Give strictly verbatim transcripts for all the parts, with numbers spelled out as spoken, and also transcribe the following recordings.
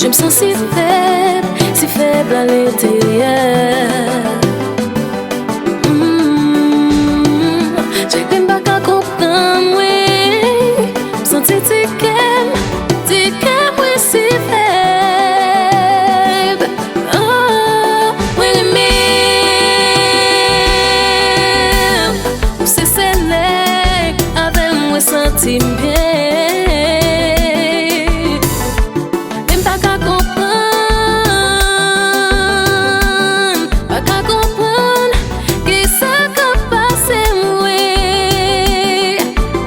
M santi fèb, si fèb alenteryè. Mm, chak lè m pa ka konprann mwen, m santi ti kè m, ti kè mwen si fèb. Oh, mwen renmen w, ou se sèl nèg avè m mwen santi m byen. Men m pa ka konprann, pa ka konprann kisa k ap pase mwen.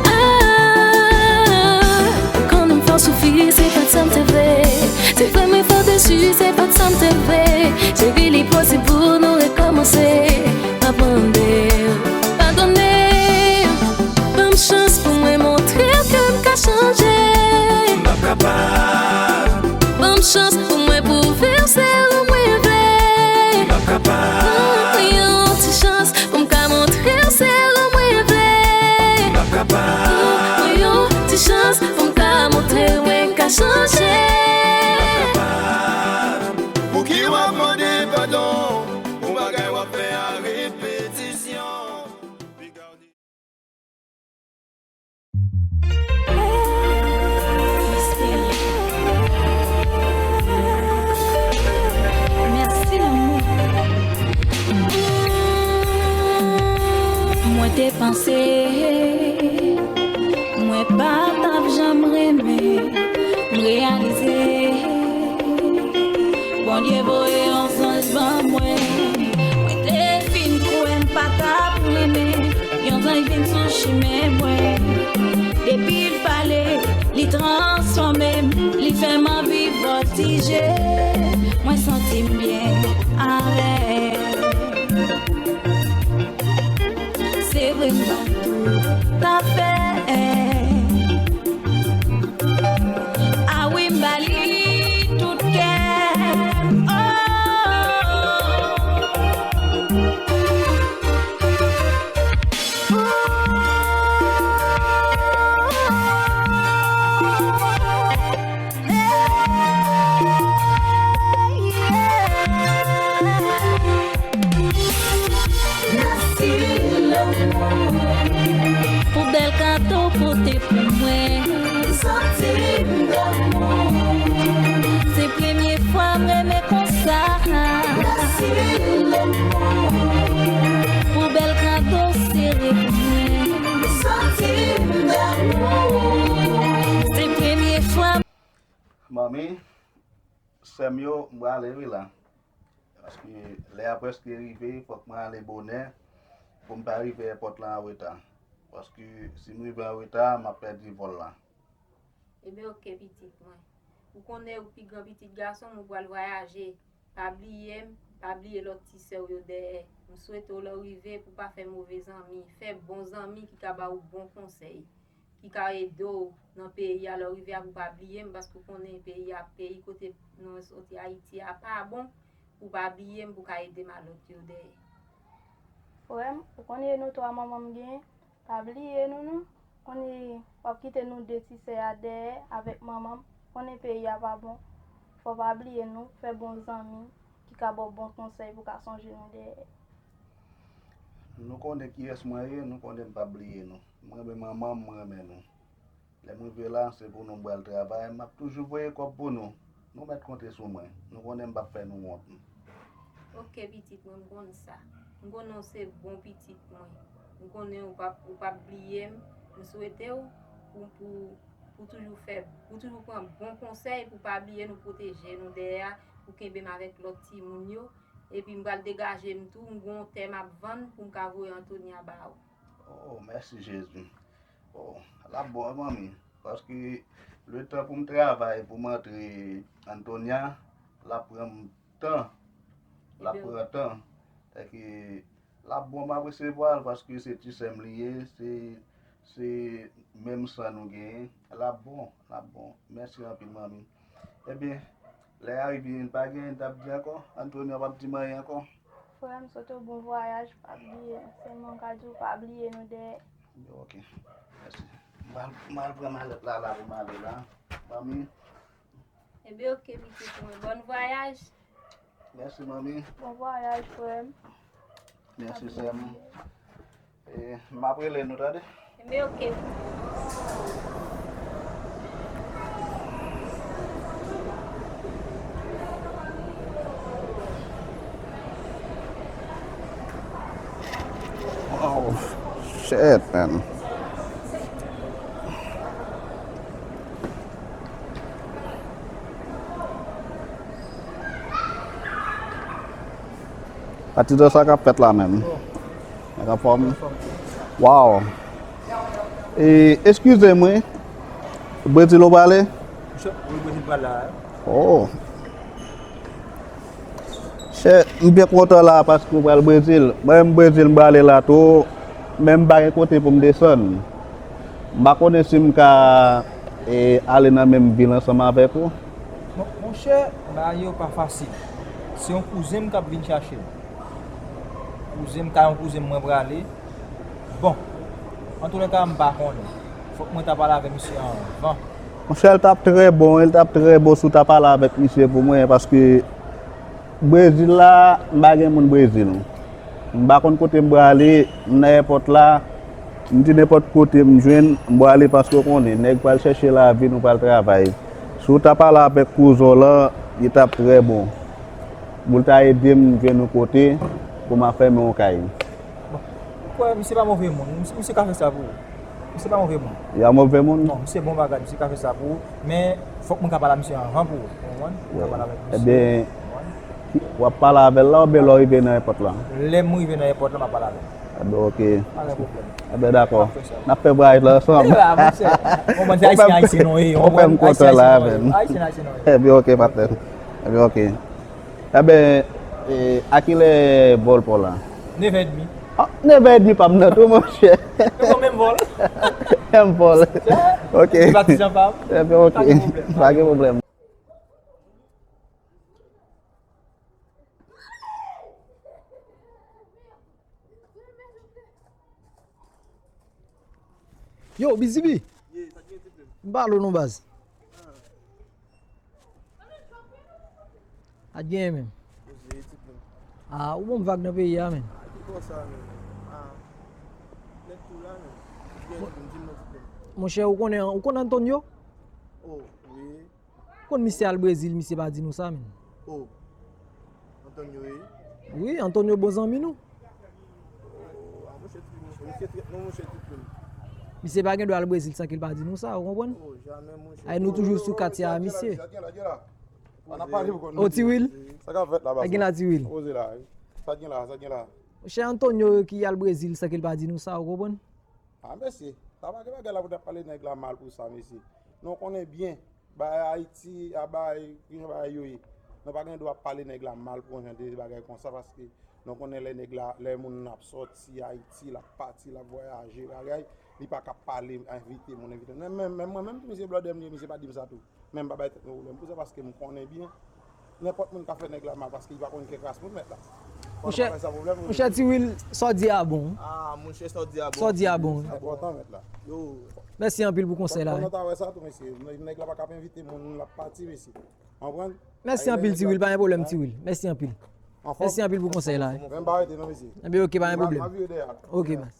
Ah, ou konnen m fè w soufri, se pa t sa m te vle. Se vre mwen fè w desi, se pa t sa m te vle. Cheri, li posib pou nou rekòmanse. M ap mande w padone m. Ban m chans pou mwen montre w ke m ka chanje. M p ap kapab. Ban m chans pou mwen pwouve w se ou mwen vle. M p ap kapab. Ban mwen yon ti chans pou m ka montre w se ou mwen vle. M p ap kapab. Ban mwen yon ti chans pou m ka montre w mwen ka chanje. M p ap kapab. Pouki w ap mande padon pou bagay w ap fè a repetisyon? Mèsi lanmou. Mwen te panse mwen pa t ap janm renmen, m reyalize Bondye voye yon zanj ban mwen. Mwen te fin kwè m pa t ap renmen, yon zanj vin sou chimen mwen. Depi l pale, li transfòme m, li fè m anvi vòtije. Mwen santi m byen avè l. Se vre m pa toutafè. A wi, m ba li tout kè m. Oh. Pou bèl kado w pote pou mwen. Se premye fwa m renmen konsa. Pou bèl kado w sere pou mwen. Se premye fwa. Manmi, sè m yo, m prale wi la. Paske lè a prèske rive, fòk mwen ale bonè pou m pa rive èpòt la an reta. Paske si m rive an reta, m ap pèdi vòl la. Ebyen, oke, pitit mwen. Ou konnen ou pi gran pitit gason m, ou pral vwayaje. Pa bliye m, pa bliye lòt ti sè w yo dèyè. M swete w lè w rive pou w pa fè move zanmi. Fè bon zanmi ki ka ba w bon konsèy, ki ka ede w nan peyi a lè w rive a, pou w pa bliye m, paske w konnen peyi a, peyi kote nou soti, Ayiti a, pa bon, pou w pa bliye m, pou w ka ede m a lòt yo dèyè. Frè m, ou konnen e nou twa manman m genyen, pa bliye nou non. Konnen w ap kite nou de ti sè a dèyè avèk manman m. Konnen peyi a pa bon. Fò w pa bliye nou, fè bon zanmi ki ka ba w bon konsèy pou w ka sonje nou dèyè. Nou konnen kiyès mwen ye, nou konnen m p ap bliye nou. M renmen manman m, m renmen nou. Lè m rive la, se pou nou m pral travay, m ap toujou voye kòb pou nou. Nou mèt konte sou mwen. Nou konnen m p ap fè nou wont. Oke, pitit mwen, m konn sa. M konnen w se bon pitit mwen. M konnen ou p ap, ou p ap bliye m. M swete w pou, pou, pou toujou fè, pou toujou pran bon konsèy, pou pa bliye nou, pwoteje nou dèyè a, pou kenbe m avèk lòt timoun yo. Epi m pral degaje m tou, m gen yon tè m ap vann pou m ka voye Antonia ba ou. Oh, mèsi Jezi. Oh, l ap bon, wi, manmi. Paske letan pou m travay, pou m antre Antonia, l ap pran m tan. L ap pran tan. Èske l ap bon, m ap resevwa l, paske se ti sè m li ye, se, se menm san nou genyen. L ap bon, l ap bon. Mèsi anpil, manmi. Ebyen, lè a rive, n pa gen anyen n t ap di ankò. Antonia p ap di m anyen ankò. Frè m, swete w bon vwayaj, pa bliye m. Sèlman m ka di w pa bliye nou dèyè. Yo, oke. Mèsi. M al, m al pran malèt la, la, pou m ale la. Manmi. Ebyen, oke, pitit mwen. Bon vwayaj. Mèsi, manmi. Bon vwayaj, frè m. Mèsi, sè m. E, m ap rele nou, tande? Ebyen, oke. Oh, shit, man. Patizan, sa k ap fèt la menm? Nèg anfòm? Wow. E, eskize m, wi. Brezil ou prale? Wi, Brezil pral la. Oh. Chè, m byen kontan la paske w pral Brezil. Mwen menm Brezil m prale la tou, men m pa gen kote pou m desann. M pa konnen si m ka, e, ale nan menm vil ansanm avèk ou. Bon, monchè, bagay yo pa fasil. Se yon kouzen m k ap vin chache m. Kouzen m, ka yon kouzen m mwen prale. Bon, antoulèka, m pa konnen. Fòk mwen ta pale avèk misye anvan. Monchè, l t ap trè bon, wi, l t ap trè bon si w ta pale avèk misye pou mwen, paske Brezil la, m pa gen moun Brezil. M pa konn kote m prale, m nan èpòt la, m di nenpòt kote m jwenn, m prale paske w konnen, nèg pral chèche lavi, nou pral travay. Si w ta pale avèk kouzen w lan, li t ap trè bon. Pou l ta ede m jwenn yon kote pou m ap fèmen yon kay. Bon, ou kwè misye pa move moun? Misye, misye ka fè sa pou ou. Misye pa move moun. Li pa move moun? Non, misye bon bagay, misye ka fè sa pou ou. Men, fòk mwen ka pale a misye anvan pou ou. Ou konprann? Mwen ka pale avèk misye. Ebyen, w ap pale avè l la oubyen lè w rive nan èpòt la? Lè m rive nan èpòt la, m ap pale avè l. Ebyen, oke. Pa gen pwoblèm. Ebyen, dakò. N ap fè sa. N ap fè vwayaj la ansanm. E, a, monchè. Ou konprann, se ayisyen, ayisyen nou ye. Ou fè m kontan la, menm. Ayisyen, ayisyen nou ye. Ebyen, oke, patnè. Ebyen, oke. Ebyen, e, a kilè vòl pa w la? Nevè edmi. Ah, nevè edmi pa m nan tou, monchè. Nou pran menm vòl. Menm vòl. Ok. Se patizan pa m. Ebyen, ok. Pa gen pwoblèm. Pa gen pwoblèm. Yo, Bizibi. Ye, sa k gen, ti frè m? M pale w non, baz. Ah. Sa k genyen menm? Poze, ti frè m. Ah, ou ban m vag nan peyi a, menm. Ah, ki bò sa, menm? Ah, nèg tou la, menm. Ki gen pou m di m non, ti frè m? Monchè, ou konnen, ou konn Antonio? Oh, wi. Konn misye al Brezil, misye pa di nou sa, menm. Oh. Antonio, wi. Wi, Antonio bon zanmi nou. Oh, ah, monchè, ti, misye trèt non, monchè, ti frè m. Misye pa gen dwa al Brezil san ke l pa di nou sa, ou konprann? Oh, jamè, monchè. Ay, nou toujou sou katye a misye. Oh, Ti Wil. Sa k ap fèt la, baz? Sa gen la, Ti Wil? Poze la, wi. Sa gen la, sa gen la? Monchè, Antonio ki al Brezil san ke l pa di nou sa, ou konprann? Ah, mesye, sa pa gen bagay la pou n ap pale nèg la mal pou sa, mesye. Nou konnen byen, bagay Ayiti, a bagay, kijan bagay yo ye. Nou pa gen dwa pale nèg la mal pou yon jan de bagay konsa, paske nou konnen lè nèg la, lè moun ap sòti Ayiti, l ap pati, l ap vwayaje, bagay, li pa ka pale, envite moun, envite moun. Men, men, men mwen menm, tou, mesye blòdè m ye, misye pa di m sa tou. Men m pa bay tèt mwen pwoblèm pou sa, paske m konnen byen, nenpòt moun ka fè nèg la mal, paske li pa konn kèk ras moun, mèt la. Fò nou pa bay sa pwoblèm, monchè, monchè, Ti Wil, sa w di a bon. Ah, monchè, sa w di a bon. Sa w di a bon. Enpòtan, mèt la. Yo. Mèsi anpil pou konsèy la, wi. Fò nou ta wè sa tou, mesye. Nèg la pa ka envite moun, moun l ap pati, mesye. Konprann? Mèsi anpil, Ti Wil, pa gen pwoblèm, Ti Wil. Mèsi anpil. Anfòm? Mèsi anpil pou konsèy la, wi. Men m pa rete non, mesye. Ebyen, ok, pa gen pwoblèm. M ap vire dèyè. Ok, baz.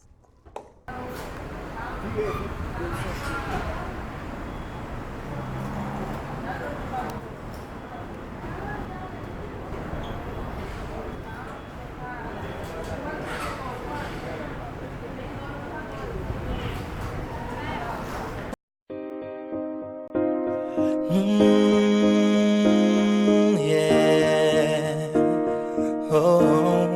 Mm, yeah. Oh.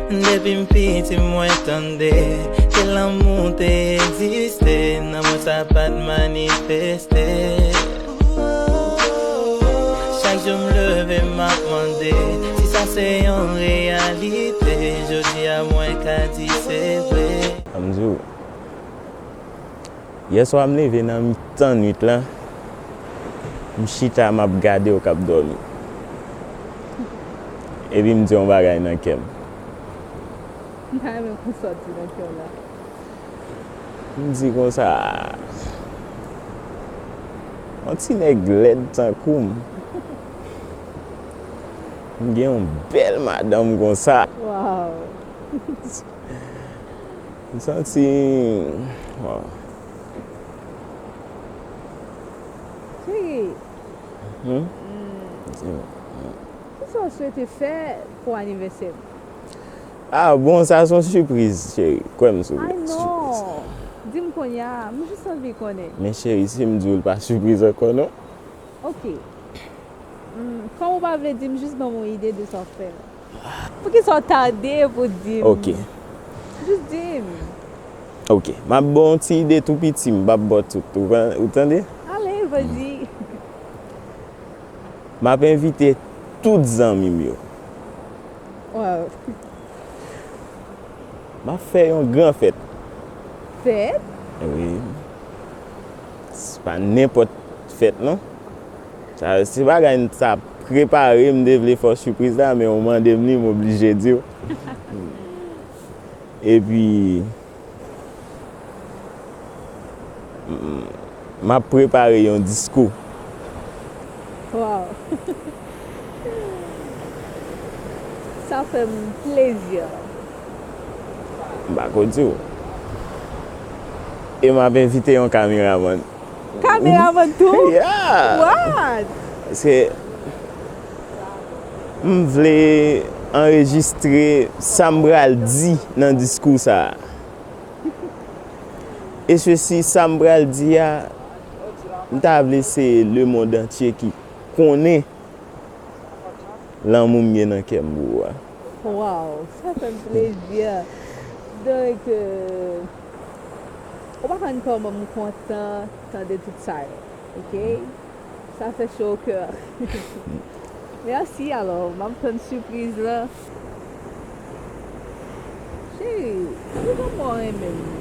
Depi m piti mwen tande ke lanmou te egziste, nan mwen sa pa t manifeste. Chak jou m leve m ap mande si sa se yon reyalite. Jodi a mwen ka di se vre. Ann di w, yèswa m leve nan mitan nwit lan, m chita m ap gade w k ap dòmi. Epi m di yon bagay nan kè m. M ta renmen konn sa w di nan kè w la. M di konsa, Yon ti nèg lèd tankou m. M gen yon bèl madanm konsa. Wow. M santi. Wow. Cheri, Hmm? kisa w swete fè pou anivèsè m? Ah, bon, sa se yon sipriz, cheri. Kwè m, sou Ay sipriz. Non. Di m kounye a, m jis anvi konnen. Men cheri, si m di w l pa sipriz ankò, non? Ok. Hmm, kòm ou pa vle di m, jis ban m yon ide de sa w fè. Poukisa w tande pou di m? Ok. Jis di m. Ok. M ap ba w yon ti ide tou piti, m p ap ba w tout. Ou, ou tande? Ale, vas-y. M ap envite tout zanmi m yo. Wow. M ap fè yon gran fèt. Fèt? Wi. Se pa nenpòt fèt, non. Sa, se bagay m sa prepare, m te vle fè w sipriz la, men ou mande m li, m oblije di w. Epi, m, m ap prepare yon diskou. Wow. Sa fè m plezi. M pa ko di w. E m ap envite yon kameramann. Kameramann tou? Yeah! What? Se, m vle anrejistre sa m pral di nan diskou sa a. E sesi sa m pral di a, m ta vle se lemonn antye ki konnen lanmou m gen nan kè m pou ou a. Wow, sa fè m plezi. Donk, euh, ou pa konn kòman m kontan tande tout sa yo, ok? Sa fè cho au cœur. Mèsi, alò, m ap tann sipriz la. Cheri, ou kòman renmen m?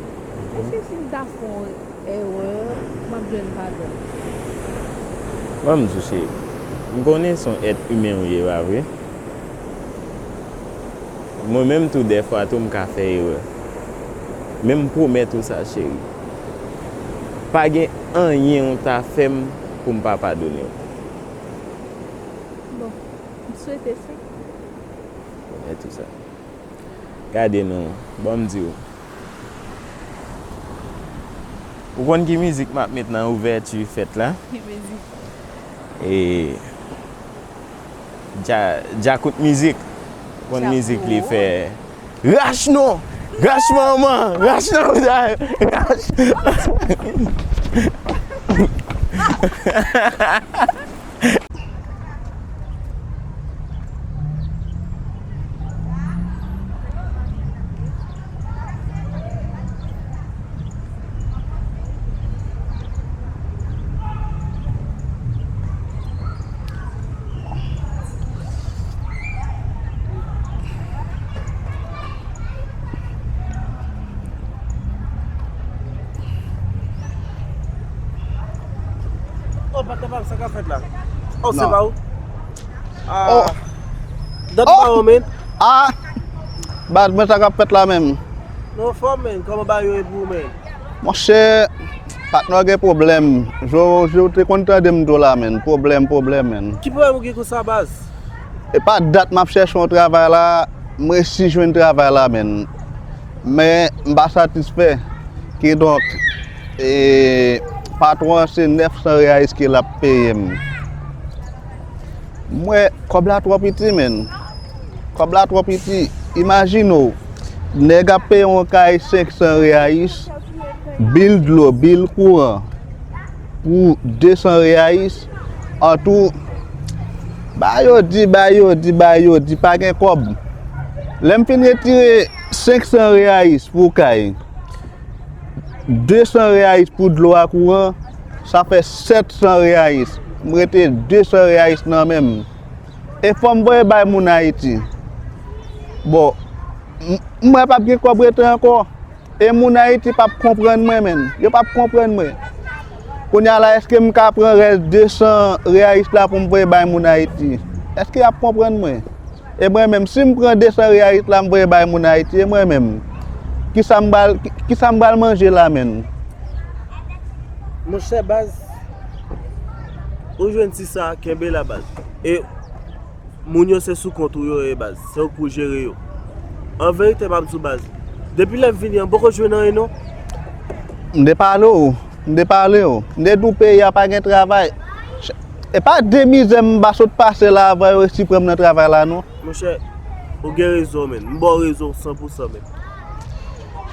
Èske si m ta fè yon erè, m ap jwenn padon? Ban m di w, cheri, m konnen se yon èt imen ou ye, pa vre? Mwen menm tou, dèfwa tou, m ka fè erè. Men m pwomèt ou sa, cheri. Pa gen anyen ou ta fè m pou m pa padone w. Bon, m swete sa. Pwomèt ou sa. Gade non, ban m di w. Ou konn ki mizik m ap met nan ouvèti fèt la? Ki mizik? E, Dja, Djakout Mizik. Ou konn mizik li fè? Rach non! Rach manman! Rach nan vizaj! Rach! Oh, patnè pa m, sa k ap fèt la? Oh, se pa ou? Ah. Dat pa ou, men. Ah, baz, mwen sa k ap fèt la menm? Nou anfòm, men. Kòman bagay yo ye pou ou, men? Monchè, patnè gen pwoblèm. Je, je te konn tande m tou la, men. Pwoblèm, pwoblèm, men. Ki pwoblèm ou gen konsa, baz? E pa dat m ap chèche yon travay la, m resi jwenn travay la, men. Men, m pa satisfè. Kidonk, e, patwon an se nèf san reyais ke l ap peye m. M wè kòb la twò piti, men. Kòb la twò piti. Imajine w, nèg ap peye yon kay senk san reyais, bil dlo, bil kouran pou de san reyais. Antou, ba yo di, ba yo di, ba yo di, pa gen kòb. Lè m fin retire senk san reyais pou kay, de san reyais pou dlo a kouran, sa fè sèt san reyais. M rete de san reyais nan men m. E fò m voye bay moun Ayiti. Bon, m, m wè p ap gen kòb rete ankò. E moun Ayiti p ap konprann mwen, menn. Yo p ap konprann mwen. Kounye a la, èske m ka pran rès de san reyais la pou m voye bay moun Ayiti? Èske y ap konprann mwen? E mwen menm, si m pran de san reyais la, m voye bay moun Ayiti, e mwen menm, kisa m pral, ki, kisa m pral manje la, menn? Monchè, baz, Ou jwenn ti sa, kenbe la baz. E moun yo se sou kont ou yo ye baz. Se ou k pou jere yo. An verite m ap di w baz. Depi lè m vini an, m poko jwenn anyen non. M te pale w, m te pale w. M te di w peyi a pa gen travay. E pa de mizè m ba sot pase la avan yo resi pran m nan travay la non. Monchè, ou gen rezon menn. M ba w rezon san pou san menn.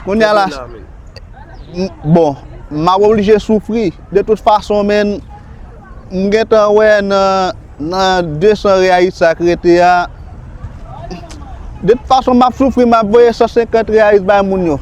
Kounye a la, kenbe la menn. M- bon, m ap oblije soufri. De tout fason menn, m gentan wè nan nan de san reyayis sa k rete a. De tout fason, m ap soufri, m ap voye san senkant reyayis bay moun yo.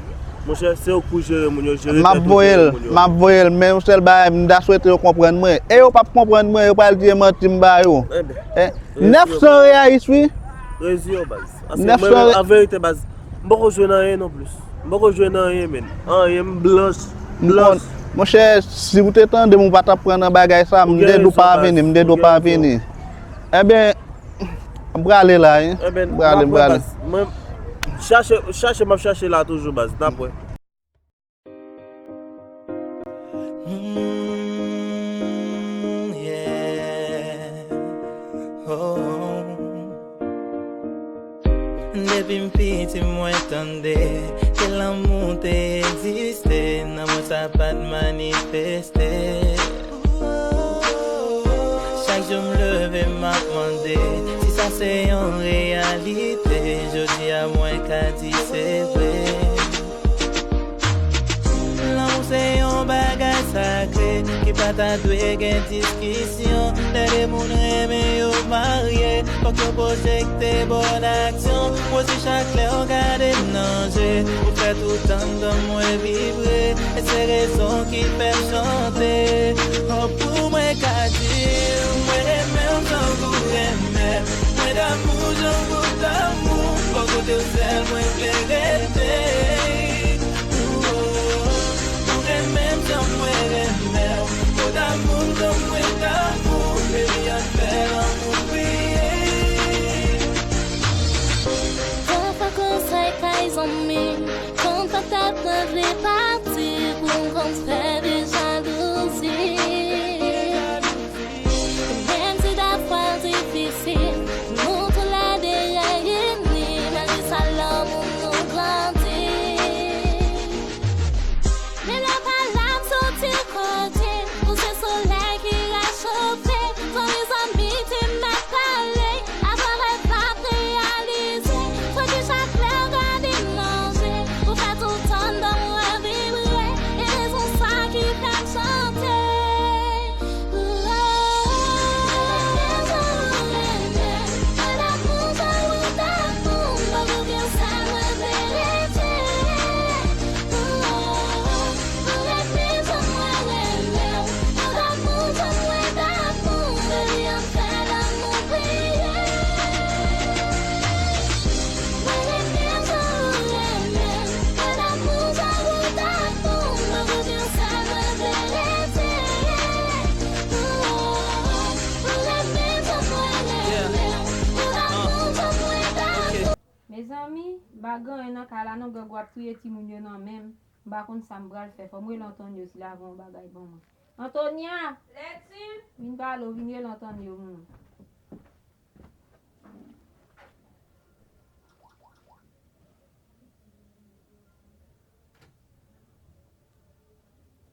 Monchè, se ou k pou jere moun yo, jere tèt ou, jere moun yo. M ap voye l, m ap voye l, men yon sèl bagay, m ta swete yo konprann mwen. E yo p ap konprann mwen, yo pral di e manti m ba yo. Enben, eh, nèf san reyayis, wi. Rezi yo, baz. Paske mwen menm, an verite, baz, m poko jwenn anyen non plis. M poko jwenn anyen, menn. Anyen, m blanch. Blanch. Monchè, si w te tande m, ou pa t ap pran nan bagay sa, m te di w pa vini, m te di w pa vini. Enben, m prale la, wi. M prale, m prale. Mwen, chache, chache, m ap chache la toujou, baz. N ap wè. Mm, yeah. Oh. Depi m piti mwen tande ke lanmou te egziste, nan mwen sa pa t manifeste. Chak jou m leve m ap mande si sa se yon reyalite. Jodi a mwen ka di se vre. Lanmou se yon bagay sakre ki pa ta dwe gen diskisyon. Lè de moun renmen yo marye, fòk yo pwojekte bòn aksyon. Wozi, chak lè w gade m nan je, ou fè tout anndan mwen vibre. E se rezon ki fè m chante. Oh, pou mwen ka di w, mwen renmen w tankou renmen m. Mwen damou jan w damou, bò kote w sèl mwen vle rete. Ou renmen m jan mwen renmen w. Ou damou m jan mwen damou w. Baby, ann fè lanmou priye. Pafwa konsèy kay zanmi, konn pa tèt mwen vle pati pou m konn fè de jalouzi. Menm si dèfwa l difisil, nou toulède reyini, malgre sa lanmou nou grandi. Men lè pa la m soti kote, pou se solèy ki rechofe, fò mezanmi te mèt pale, avan rèv la ap reyalize, fò ke chak lè w gade m nan je, ou fè tout anndan mwen vibre, e rezon sa ki fè m chante. Mezanmi, m pa gen anyen nan kay la non, grangou ap touye timoun yo nan men m. M pa konn sa m pral fè. Fò m rele Antonio si l a voye yon bagay ban mwen. Antonia! Lèti! Vin pale w, vin rele Antonio pou mwen.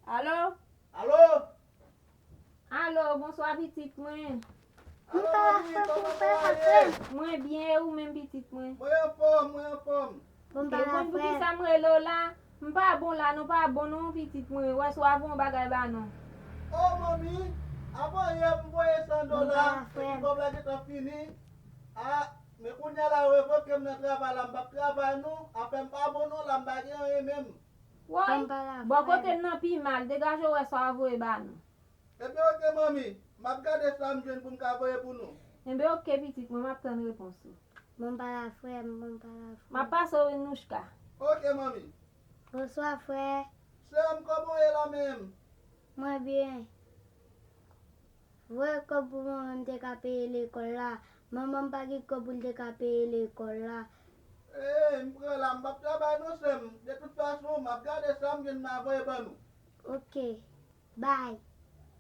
Alo? Alo? Alo, bonswa pitit mwen. Alo, manmi, kòman w ye? Mwen byen, e ou menm pitit mwen? Mwen anfòm, mwen anfòm. Bon, m pa la, frè. Poukisa m rele w la? M pa bon la non, pa bon non, pitit mwen. Wè si w a voye yon bagay ba nou. O, manmi, avan yè m voye san dola, epi kòb la gentan fini. A, men kounye a la, yo revoke m nan travay la, m p ap travay non. Afè m pa bon non, la m pa gen anyen menm. Woy, bò kote m nan pi mal, degaje w wè sa w a voye ba nou. Ebyen, oke, manmi. M ap gade sa m jwenn pou m ka voye pou nou. Ebyen, oke, pitit mwen, m ap tann repons ou. Bon, m pa la, frè m, bon, m pa la, frè m. M ap pase w, Nouchka. Oke, manmi. Bonswa, frè. Sè m, kòman w ye la menm? Mwen byen. Voye kòb pou manman m te ka peye lekòl la. Manman m pa gen kòb pou l te ka peye lekòl la. Ee, m pran la, m p ap travay non, sè m. De tout fason, m ap gade sa m jwenn, m a voye ban nou. Oke. Bay.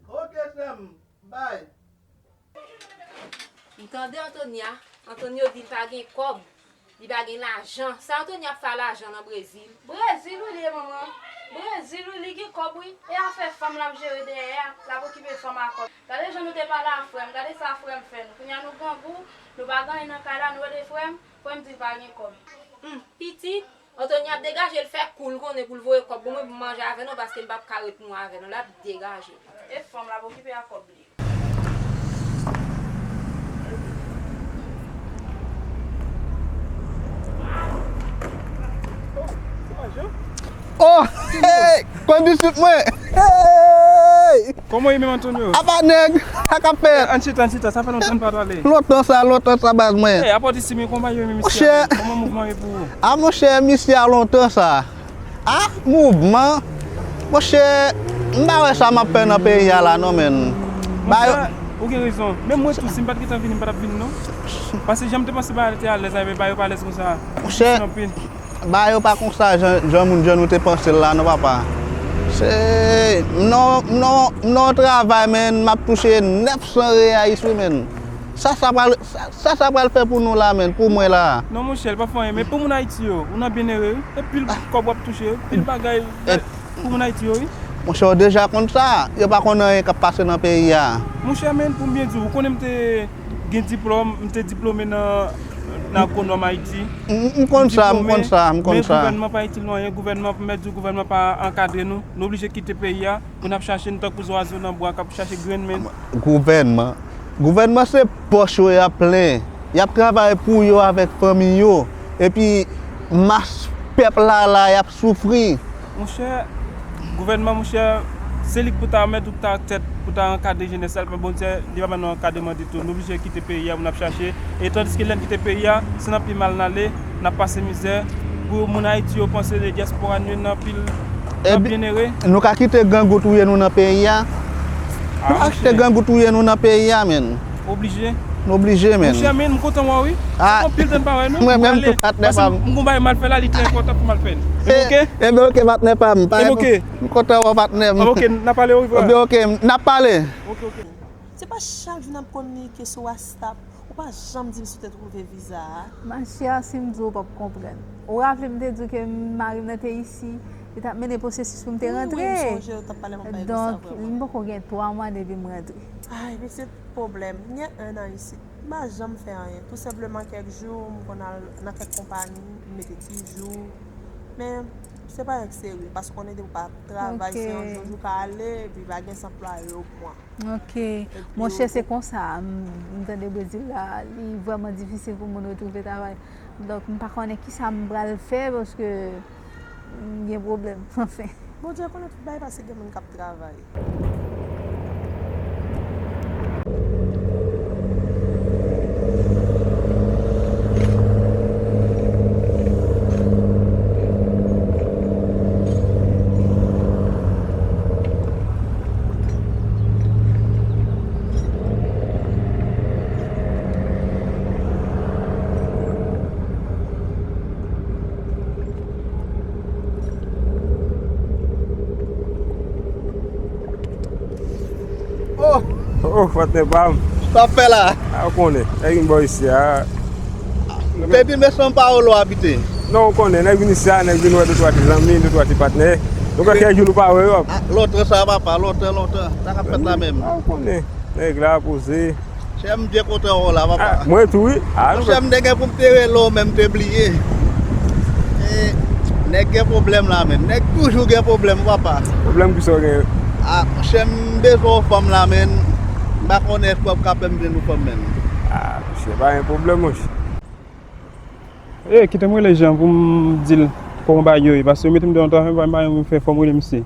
Oke, sè m. Bay. Tande Antonia, Antonio di l pa gen kòb, li pa gen lajan. Sa Antonia ap fè a lajan nan Brezil? Brezil wi li ye manman. Brezil wi li gen kòb wi. E afè fanm l ap jere dèyè a, l ap okipe fanm a kòb. Gade jan nou te pale a frè m, gade sa frè m fè nou. Kounye a nou grangou, nou pa gen anyen nan kay la, nou rele frè m, frè m di l pa gen kòb. Hmm, pitit, Antonia ap degaje l fè kou l konnen pou l voye kòb pou mwen pou m manje avè nou paske m p ap ka ret mwen avè nou, l ap degaje l. E fanm l ap okipe a kòb li. Oh, hey, kondisit mwen. Hey! Kòman w ye menm Antonio? Apa nèg, sa k ap fèt? Ann chita, ann chita, sa fè lontan n pa pale. Lontan sa, lontan sa baz mwen. Hey, apa w te si mwen, kòman bagay yo menm isi a? Kòman mouvman yo pou ou? A monchè, misye a lontan sa. Ah, mouvman? Monchè, m pa wè sa m ap fè nan peyi a la non menn. Monchè, ou gen rezon. Menm mwen tou, si m pa t gentan vini, m pa t ap vini non. Paske jan m te panse bagay te alèz, ebyen bagay yo pa alèz konsa. Monchè, bagay yo pa konsa jan, jan moun, jan nou te panse l la non papa. Se, m nan, m nan, m nan yon travay menn, m ap touche nèf san reyais wi menn. Sa, sa pral, sa, sa, sa pral fè pou nou la menn, pou mwen la? Non monchè, l pa fè anyen, men pou moun Ayiti yo, ou nan byenere wi. E pil kòb w ap touche, pil bagay pou moun Ayiti yo wi. Monchè, w deja konn sa, yo pa konn anyen k ap pase nan peyi a. Monchè, men pou m byen di w, ou konnen m te gen diplòm, m te diplome nan, nan agwonòm Ayiti. M, m konn sa, m konn sa, m konn sa. Men gouvènman pa itil nou anyen, gouvènman, mèt di w, gouvènman pa ankadre nou. Nou oblije kite peyi a pou n ap chache, nou tankou zwazo nan bwa k ap chache grenn menn. Gouvènman, gouvènman se pòch yo y ap plen. Y ap travay pou yo avèk fanmi yo. Epi mas pèp la la y ap soufri. Monchè, gouvènman monchè, se li k pou ta mèt ou ta tèt pou ta ankadre jenès la, men Bondye li pa ban nou ankadreman ditou. Nou oblije kite peyi a pou n ap chache. E tandiske lè n kite peyi a, se nan pi mal n ale, n ap pase mizè. Pou moun Ayiti yo panse dyaspora nou nan pil, n ap byenere. Nou ka kite grangou touye nou nan peyi a? Nou ka kite grangou touye nou nan peyi a menn. Oblije. Nou oblije menn. Monchè men, m kontan wè w wi. Sa fè anpil tan n pa wè nou. Mwen menm tou patnè pa m. Paske m gon bagay m al fè la, li trè enpòtan pou m al fè l. Ebyen oke? Ebyen oke patnè pa m. Ebyen oke. M kontan wè w patnè m. Ebyen oke, n ap pale. Ebyen oke, n ap pale. Oke, oke. Se pa chak jou n ap kominike sou WhatsApp, ou pa janm di m si w te twouve viza a. Ma chère, si m di w, ou p ap konprann. Ou raple m te di w ke mari m nan te isi, li t ap mennen pwosesis pou m te rantre. Wi, wi, m sonje, ou t ap pale m anpil de sa, vrèman. Donk, m poko gen twa mwa depi m rantre. Ay, pitit, pwoblèm. M gen en an isit. M pa janm fè anyen. Tou senpleman, kèk jou, m konn al nan kèk konpayi, m mete ti jou. Men, se pa anyen k serye, paske w konnen depi w pa travay, se yon jou, jou pa ale, epi pa gen anplwaye yo pran. Ok. Monchè, se konsa, m, m tande Brezil la, li vrèman difisil pou moun retwouve travay. Donk, m pa konnen kisa m pral fè, paske m gen pwoblèm, anfen. Bondye konnen tout bagay, paske gen moun k ap travay. Oh! Oh, patnè pa m. Sa w ap fè la? A, ou konnen, nèg vin bò isi a. Depi Mason Paolo abite? Non, ou konnen, nèg vin isi a, nèg vin wè de twa ti zanmi, de twa ti patnè. Nou gen kèk jou nou pa wè yo. A, lontan sa, papa, lontan, lontan. Sa k ap fèt la menm? A, ou konnen, nèg la poze. Chè, m byen kontan wè w la, papa. A, mwen tou, wi. A, monchè, m te gen pou m te rele w, men m te bliye. E, nèg gen pwoblèm la, men. Nèg toujou gen pwoblèm, papa. Pwoblèm kisa w gen? A, monchè, m bezwen yon fanm la, men. M pa konnen èske w ap ka pèmèt m jwenn yon fanm, men. A, monchè, pa gen pwoblèm, monchè. E, kite m rele Jan pou m di l kòman bagay yo ye, paske yo mete m deyò nan travay, m pa, m pa janm fè, fò m rele misye.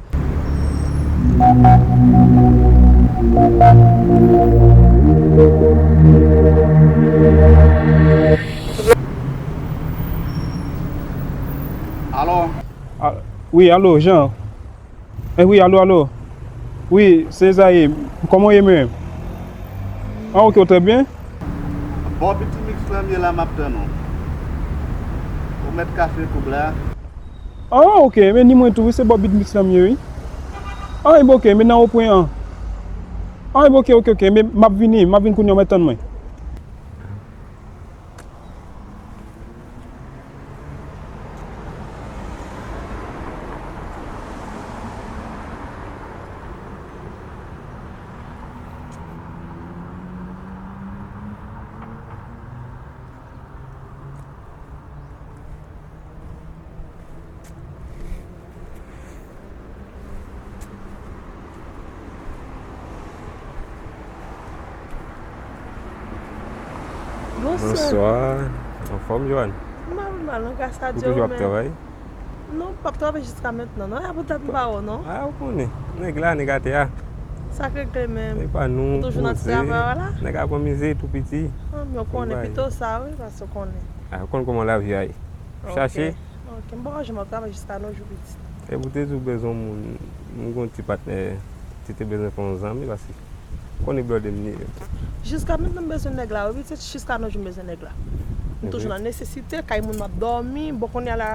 Alo? A, wi, alo, Jan. E wi, alo, alo. Wi, se Ezayi. Kòman w ye, men? An, oke, w trè byen? Bò Bitimix lan m ye la, m ap tann ou. Ou mèt kase koub la. An, oke, men ni mwen tou, wi, se bò Bitimix lan m ye, wi. An, ebyen, oke, men nan wopwen an. An, ebyen, oke, oke, oke, men m ap vini, m ap vin kounye a, w mèt tann mwen. Bonswa. Bonswa. Anfòm, Joanne? M pa pi mal, non, gras a Dye. Ou toujou ap travay? Non, m p ap travay jiska mentnan, non. E pou dat m pa wè w, non. A, ou konnen. Nèg la, nèg atè a. Sa k regle menm? Nèg pa nou, poze. Ou toujou nan ti travay w la? Nèg ap anmize tou piti. A, men w konnen pito sa, wi, paske w konnen. A, ou konn kòman lavi a ye. Chache. Ok. M poko janm ap travay jiska nos jours, pitit. E pou te di w bezwen moun, m gon ti patnè, ti te bezwen fè yon zanmi, paske konnen blòdè m ye. Jiska mentnan m bezwen nèg la, wi, pitit, jiska nos jours m bezwen nèg la. M toujou nan nesesite, kay moun m ap dòmi, bon, kounye a la,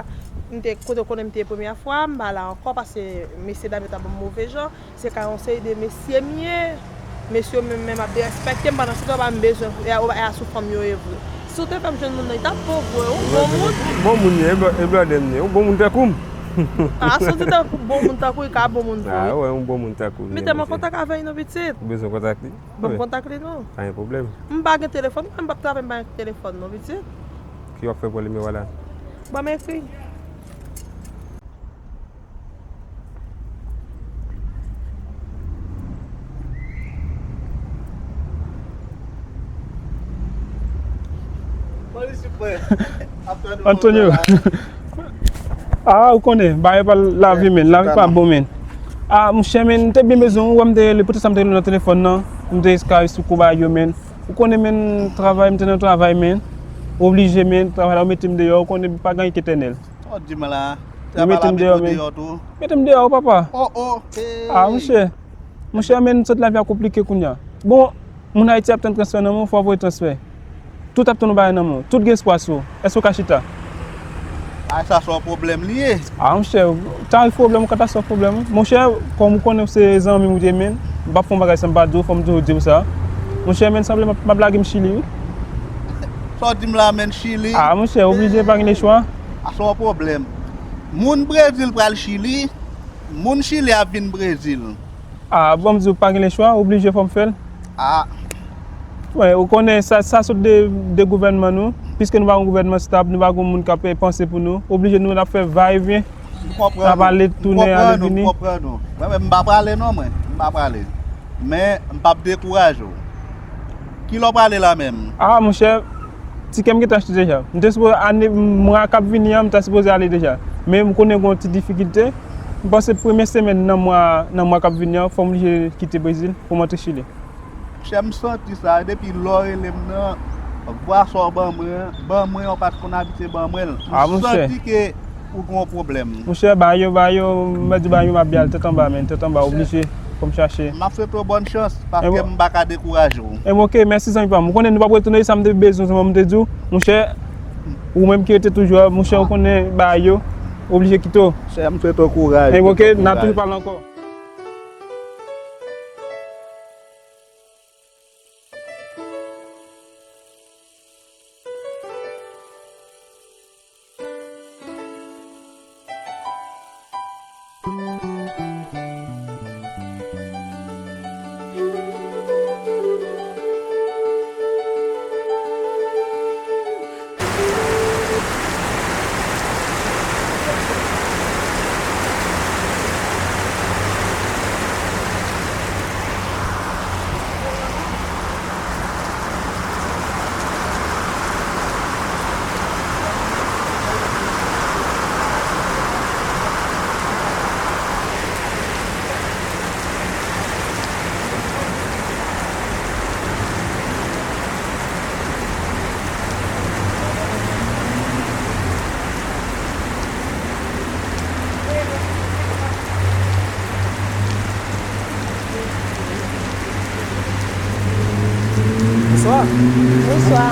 m te, kote w konnen m te ye premyè fwa, m pa la ankò, paske mesye dam yo t ap ban m move jan. Se ka yon seri de mesye m ye. Mesye yo menm, menm ap derespekte m, pandan se tan yo pa menm bezwen, e a, e a sou fanm yo ye vre. Si w te fè m jwenn moun nan, li t ap bon vre, yon bon moun. Bon moun li ye, e blò-, e blòdè m li ye, yon bon moun tankou m. A, si w di tankou bon moun tankou li ka bon moun vre. A, wè, yon bon moun tankou m li ye, mesye. Mete m an kontak avè l non, pitit. Ou bezwen kontak li? Ban m kontak li non. Pa gen pwoblèm. M pa gen telefòn, m p ap travay, m pa gen telefòn non, pitit. Ki w ap fè pou nimewo a la? Ban m ekri. Antonio. A, ou konnen, bagay pa lavi, men. Lavi pa bon, men. A, monchè, men, m te byen bezwen ou, wè m te rele, poutèt sa m te rele nan telefòn nan. M te esklav sou kou bagay yo, men. Ou konnen, men, travay, m te nan travay, men. Oblije, men, travay la, ou mete m deyò, ou konnen, pa gen anyen ki etènèl. Sa w di m la? Yo mete m deyò, men. Mete m deyò, papa. Oh, oh, hey. A, monchè. Monchè, men, sot lavi a konplike kounye a. Bon, moun Ayiti ap tann transfè nan men w, fò w voye transfè. Tout ap tann yon bagay nan men w. Tout gen espwa sou ou. Èske w ka chita? A, sa se yon pwoblèm li ye. A, monchè, tarif pwoblèm ou, katastwòf pwoblèm ou. Monchè, kòm ou konnen se zanmi m ou te, men, m p ap fè yon bagay san m pa di w, fò m toujou di w sa. Monchè, men, sanble m ap, m ap lage m Chili, wi. Sa w di m la, men, Chili? A, monchè, oblije, pa gen lechwa. A, se yon pwoblèm. Moun Brezil pral Chili, moun Chili ap vin Brezil. A, bon, m di w pa gen lechwa, oblije fò m fè l. A. Wi, ou konnen sa, sa sot de, de gouvènman nou. Piske nou pa gen gouvènman stab, nou pa gen moun k ap, eh, panse pou nou. Oblije nou ap fè va e vyen. M konprann ou. N ap ale tounen, ale vini. M konprann ou, m konprann ou. Mwen menm, m pa prale non, mwen. M pa prale. Men, m p ap dekouraje w. Kilè w prale la menm? A, monchè, tikè m gentan achte deja. M te sipoze ane, mwa k ap vini an, m ta sipoze ale deja. Men m konnen gen yon ti difikilte. M panse premye semèn nan mwa, nan mwa k ap vini an, fò m oblije kite Brezil pou m antre Chili. Monchè, m santi sa, depi lè w rele m nan, vwa sa w ban mwen an, ban mwen an, w pa t konn abitye ban mwen l. M santi ke ou gen yon pwoblèm. Monchè, ba yo, ba yo, m di ba yo, m ap byen al tèt anba, men, tèt anba, oblije, fò m chache. M ap swete w bòn chans, paske m pa ka dekouraje w. Ebyen, ok, mèsi zanmi pa m. Ou konnen nou p ap retounen, sa m te bezwen, se mwen m te di w, monchè, ou menm ki rete toujou a, monchè, ou konnen ba yo, oblije kite w. Monchè, m swete w kouraj. Ebyen, ok, n ap toujou pale ankò. Bonswa. Bonswa.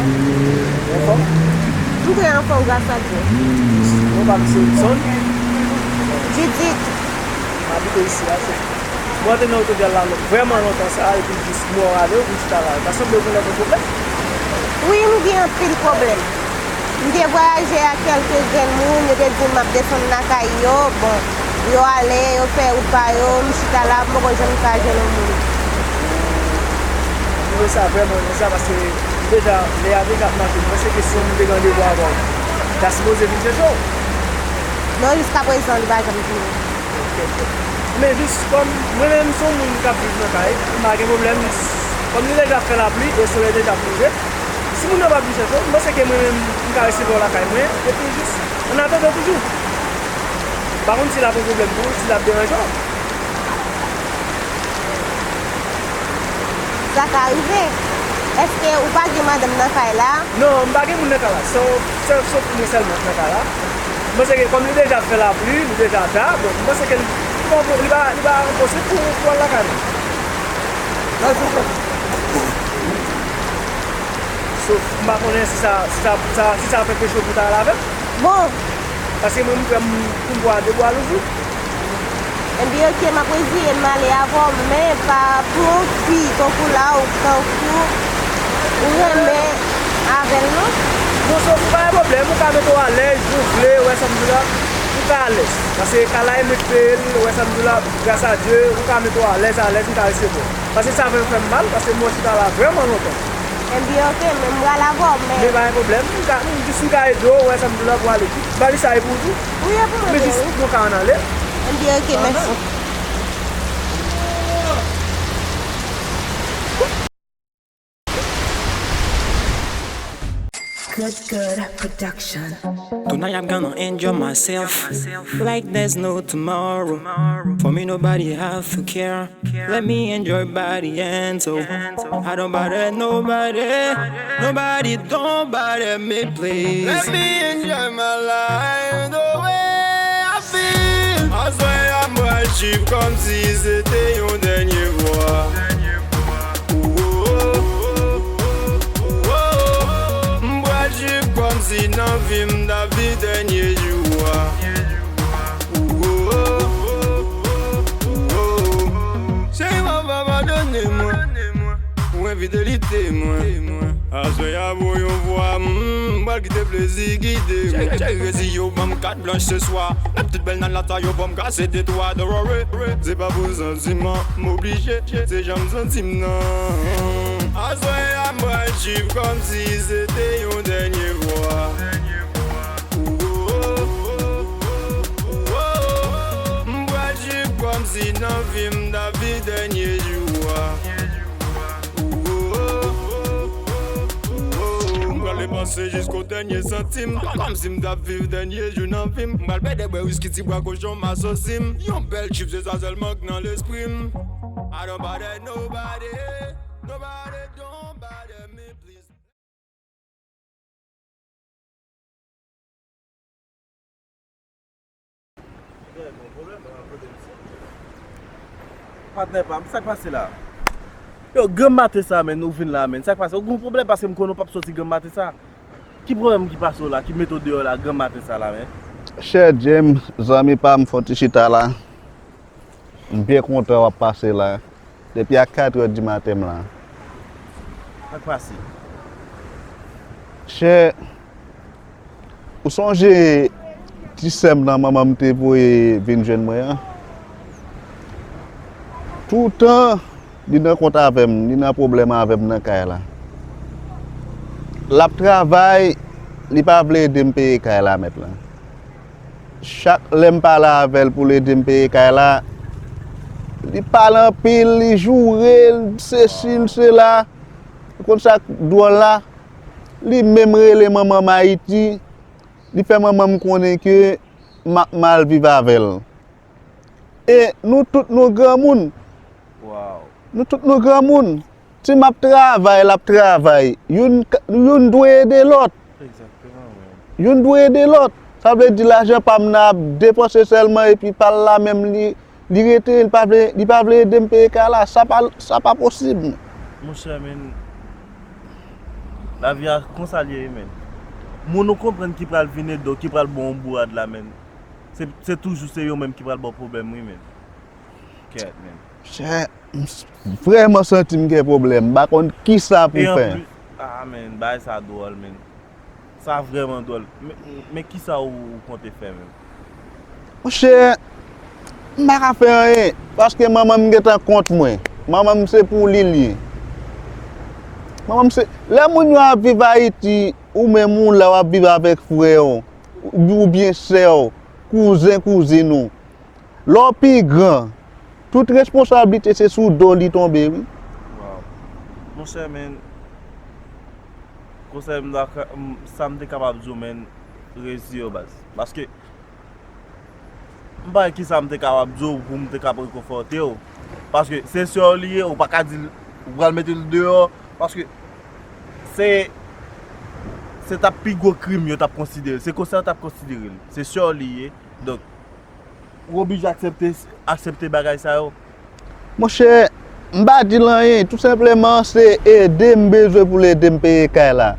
Ou anfòm? M trè anfòm, gras a Dye. Non pa m se Wilson. Judith. M abite isi a, se Mwen te nan otobyal la vrèman lontan sa, epi jis mwen ale, ou chita la. Pa sanble ou gen lòt pwoblèm? Wi, m gen anpil pwoblèm. M te vwayaje ak kèlke grenn moun, yo te di m m ap desann lakay yo. Bon, yo ale, yo fè wout pa yo, m chita la, m poko janm ka jwenn yon moun. M twouve sa vrèman jan sa, paske m deja, lè a deja ap mache, m panse ke si yon moun te gen randevou avè w, ta sipoze vin chèche w. Non, jiskaprezan, li pa janm vini. Men jis kòm mwen menm se yon moun k ap viv nan kay, m pa gen pwoblèm. Kòm li deja fè lapli e solèy deja ap leve, Si moun nan pa vin chèche w, m panse ke mwen menm, m ka resevwa w lakay mwen, epi jis, an atandan toujou. M pa konn si l ap yon pwoblèm pou ou, si l ap deranje w. Sa ka rive. Èske ou pa gen madanm nan kay la? Non, m pa gen moun nan kay la. Sèl, sèl, sof mwen sèlman k nan kay la. M panse ke kòm li deja fè lapli, li deja ta, bon, m panse ke li, li pa, li pa, li pa enposib pou, pou al lakay mwen. Sof, m pa konnen si sa, si sa, si sa, si sa fè peche w pou ta al avè m. Bon. Paske mwen, m prè m pou m bwa de bwa louvri. Ebyen, oke, m ap reziye m ale avè w, men pa pou yon fi tankou la ou tankou ou renmen avè l, non. Non, Sof, ou pa gen pwoblèm, ou ka mete w alèz, jan w vle, ou wè sa m di w la, ou ka alèz. Paske kay la e mwen ki peye l, ou wè sa m di w la, gras a Dye, ou ka mete w alèz, alèz, m ka resevwa w. Paske sa vin fè m mal, paske m wè w chita la vrèman lontan. Ebyen, oke, men m pral avè w, men. Men pa gen pwoblèm, m ka, m jis m ka ede w, ou wè sa m di w la pou ale. Valiz sa e pou ou tou? Wi, e pou mwen, men jis wi. Nou ka ann ale. Ebyen, oke, mèsi. Good, good production. Tonight I'm gonna enjoy myself like there's no tomorrow. For me, nobody have to care. Let me enjoy body and soul. I don't bother nobody. Nobody don't bother me, please. Let me enjoy my life the way I feel. Aswè a m pral chill kòmsi se te yon dènye fwa. M pral viv kòmsi nan vi m t ap viv dènye jou a. Cheri, papa, padone mwen pou enfidelite mwen. Aswè a pou yon fwa, m pral kite plezi gide m. Cheri, cheri, resi yo ban m kat blanch se swa. Tout bèl nan lata yo ban m kase de twa. Don't worry, se pa pou santiman m oblije, se jan m santi m nan. Aswè a m pral viv kòmsi se te yon dènye fwa. M pral viv kòmsi nan vi m t ap viv dènye jou a. M pral depanse jisko dènye santim. Kòmsi m t ap viv dènye jou nan vi m. M pral pede bwè wiski, ti bwa kochon, m asosi m. Yon bèl trip, se sa sèlman k nan lespri m. I don't bother nobody. Nobody don't bother me, please. Patnè pa m, sa k pase la? Yo, granm maten sa, menn, ou vin la, menn. Sa k pase? Ou gen pwoblèm paske m konnen w p ap soti granm maten sa. Ki pwoblèm ki pase w la, ki mete w deyò la, granm maten sa la, menn? Chè James, zanmi pa m, fò ti chita la. M byen kontan w ap pase la. Depi a katrè di maten m la. Sa k pase? Chè, ou sonje ti sè m nan manman m te voye vin jwenn mwen an? Toutan li nan kont avè m, li nan pwoblèm avè m nan kay la. L ap travay, li pa vle ede m peye kay la, mèt la. Chak lè m pale avè l pou l ede m peye kay la, li pale anpil, li joure, l sesi, l sela. Ou konn sa k dwòl la? Li menm rele manman m Ayiti, li fè manman m konnen ke m ap mal viv avè l. E nou tout nou granmoun. Wow. Nou tout nou granmoun. Si m ap travay, l ap travay. Youn, youn dwe ede lòt. Egzakteman, wi. Youn dwe ede lòt. Sa vle di lajan pa m nan ap depanse sèlman epi pa l la menm li, li rete, li pa vle, li pa vle ede m peye kay la. Sa pa, sa pa posib. Monchè, men, lavi a konsa l ye, men. Moun ou konprann ki pral vin ede w, ki pral ba w yon bourad la, men. Se, se toujou se yo menm ki pral ba w pwoblèm, wi, men. Kèt, men. Chè, m s-, vrèman santi m gen pwoblèm. M pa konn kisa pou fè. E anplis, ah, men, bagay sa dwòl, men. Sa vrèman dwòl. Men, men kisa ou, ou konte fè, men? Monchè, m pa ka fè anyen, paske manman m gentan kont mwen. Manman m se pou li l ye. Manman m se, lè moun yo ap viv Ayiti, ou menm ou la w ap viv avèk frè w, oubyen sè w, kouzen, kouzin ou. Lè w pi gran, tout responsablite se sou do li tonbe, wi. Wow. Monchè, men, Konsèy m ta ka, m, sa m te kapab di w, men, reyisi yo, baz. Paske, m pa wè kisa m te kapab di w pou m te kab rekonfòte w. Paske se sè w li ye, ou pa ka di l, ou pral mete l deyò. Paske se, se t ap pi gwo krim yo t ap konsidere l. Se konsa yo t ap konsidere l. Se sè w li ye. Donk, ou oblije aksepte, aksepte bagay sa yo. Monchè, m pa di l anyen. Tou senpleman, se ede m bezwen pou l ede m peye kay la.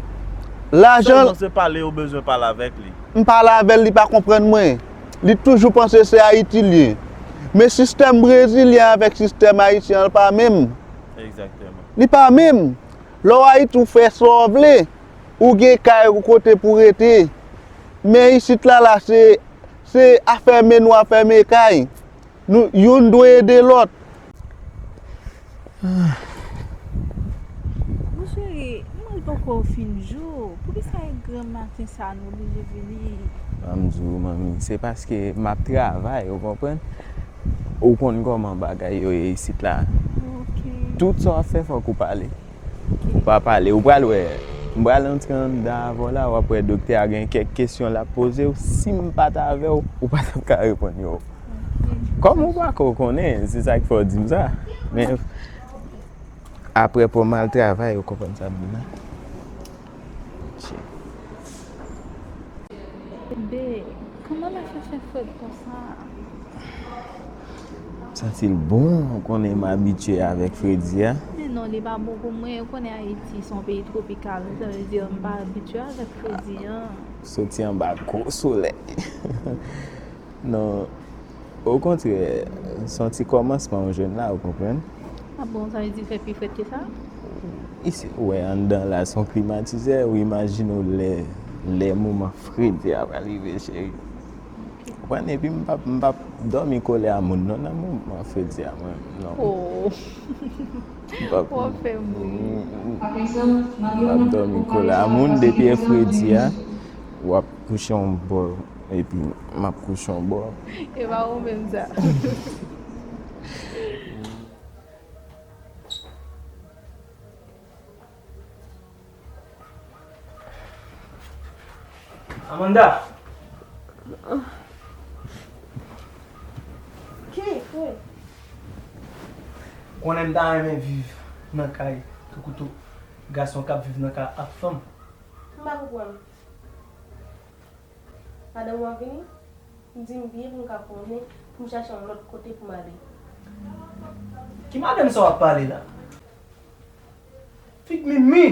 Lajan. Sèlman se pale ou bezwen pale avèk li. M pale avè l, li pa konprann mwen. Li toujou panse se Ayiti l ye. Men sistèm brezilyen avèk sistèm ayisyen an pa menm. Egzakteman. Li pa menm. Lè w Ayiti, ou fè sa w vle. Ou gen kay ou kote pou rete. Men isit la, la, se, se afèmen nou afèmen kay. Nou, youn dwe ede lòt. Mon cheri, mwen poko fin jou. Poukisa e granm maten sa nou oblije vini? Ban m di w, manmi, se paske m ap travay, ou konprann? Ou konn kòman bagay yo ye isit la. Tout sa w ap fè, fòk ou pale. Ou pa pale, ou pral wè. M pral antre anndan avè w la, w ap wè doktè a gen kèk kesyon l ap poze w. Si m pa t avè w, ou pa t ap ka reponn yo. Kòm ou pako konnen, se sa k fè w di m sa. Men, apre pou m al travay, ou konprann sa m di la? Bebe, kòman lè fè fè frèt konsa? M santi l bon, ou konnen m abitye avèk fredi a. Men non, li pa bon pou mwen. Ou konnen Ayiti se yon peyi twopikal, sa vle di m pa abitye avèk fredi an. Soti anba gwo solèy. Non, okontrè, se yon ti kòmansman ou jwenn la, ou konprann? Ah bon, sa vle di l fè pi frèt ke sa? Isi, ou wè, anndan la se yon klimatizè, ou imajine w lè, lè moman fredi a pral rive, cheri. Ou konprann? Epi m p ap, m p ap dòmi kole a moun non nan moman fredi a mwen menm, non. Oh. M p ap, w ap fè m ri. M p ap dòmi kole a moun depi e fredi a, w ap kouche yon bò, epi m ap kouche yon bò. E pa ou menm sa. Amanda! Ki? Wi. Ou konnen m ta renmen viv nan kay, tankou tout gason k ap viv nan kay ak fanm. M pa konprann. Madanm ou ap vini? Di m byen pou m ka konnen, pou m chache yon lòt kote pou m ale. Ki madanm sa w ap pale la? Fig mimi!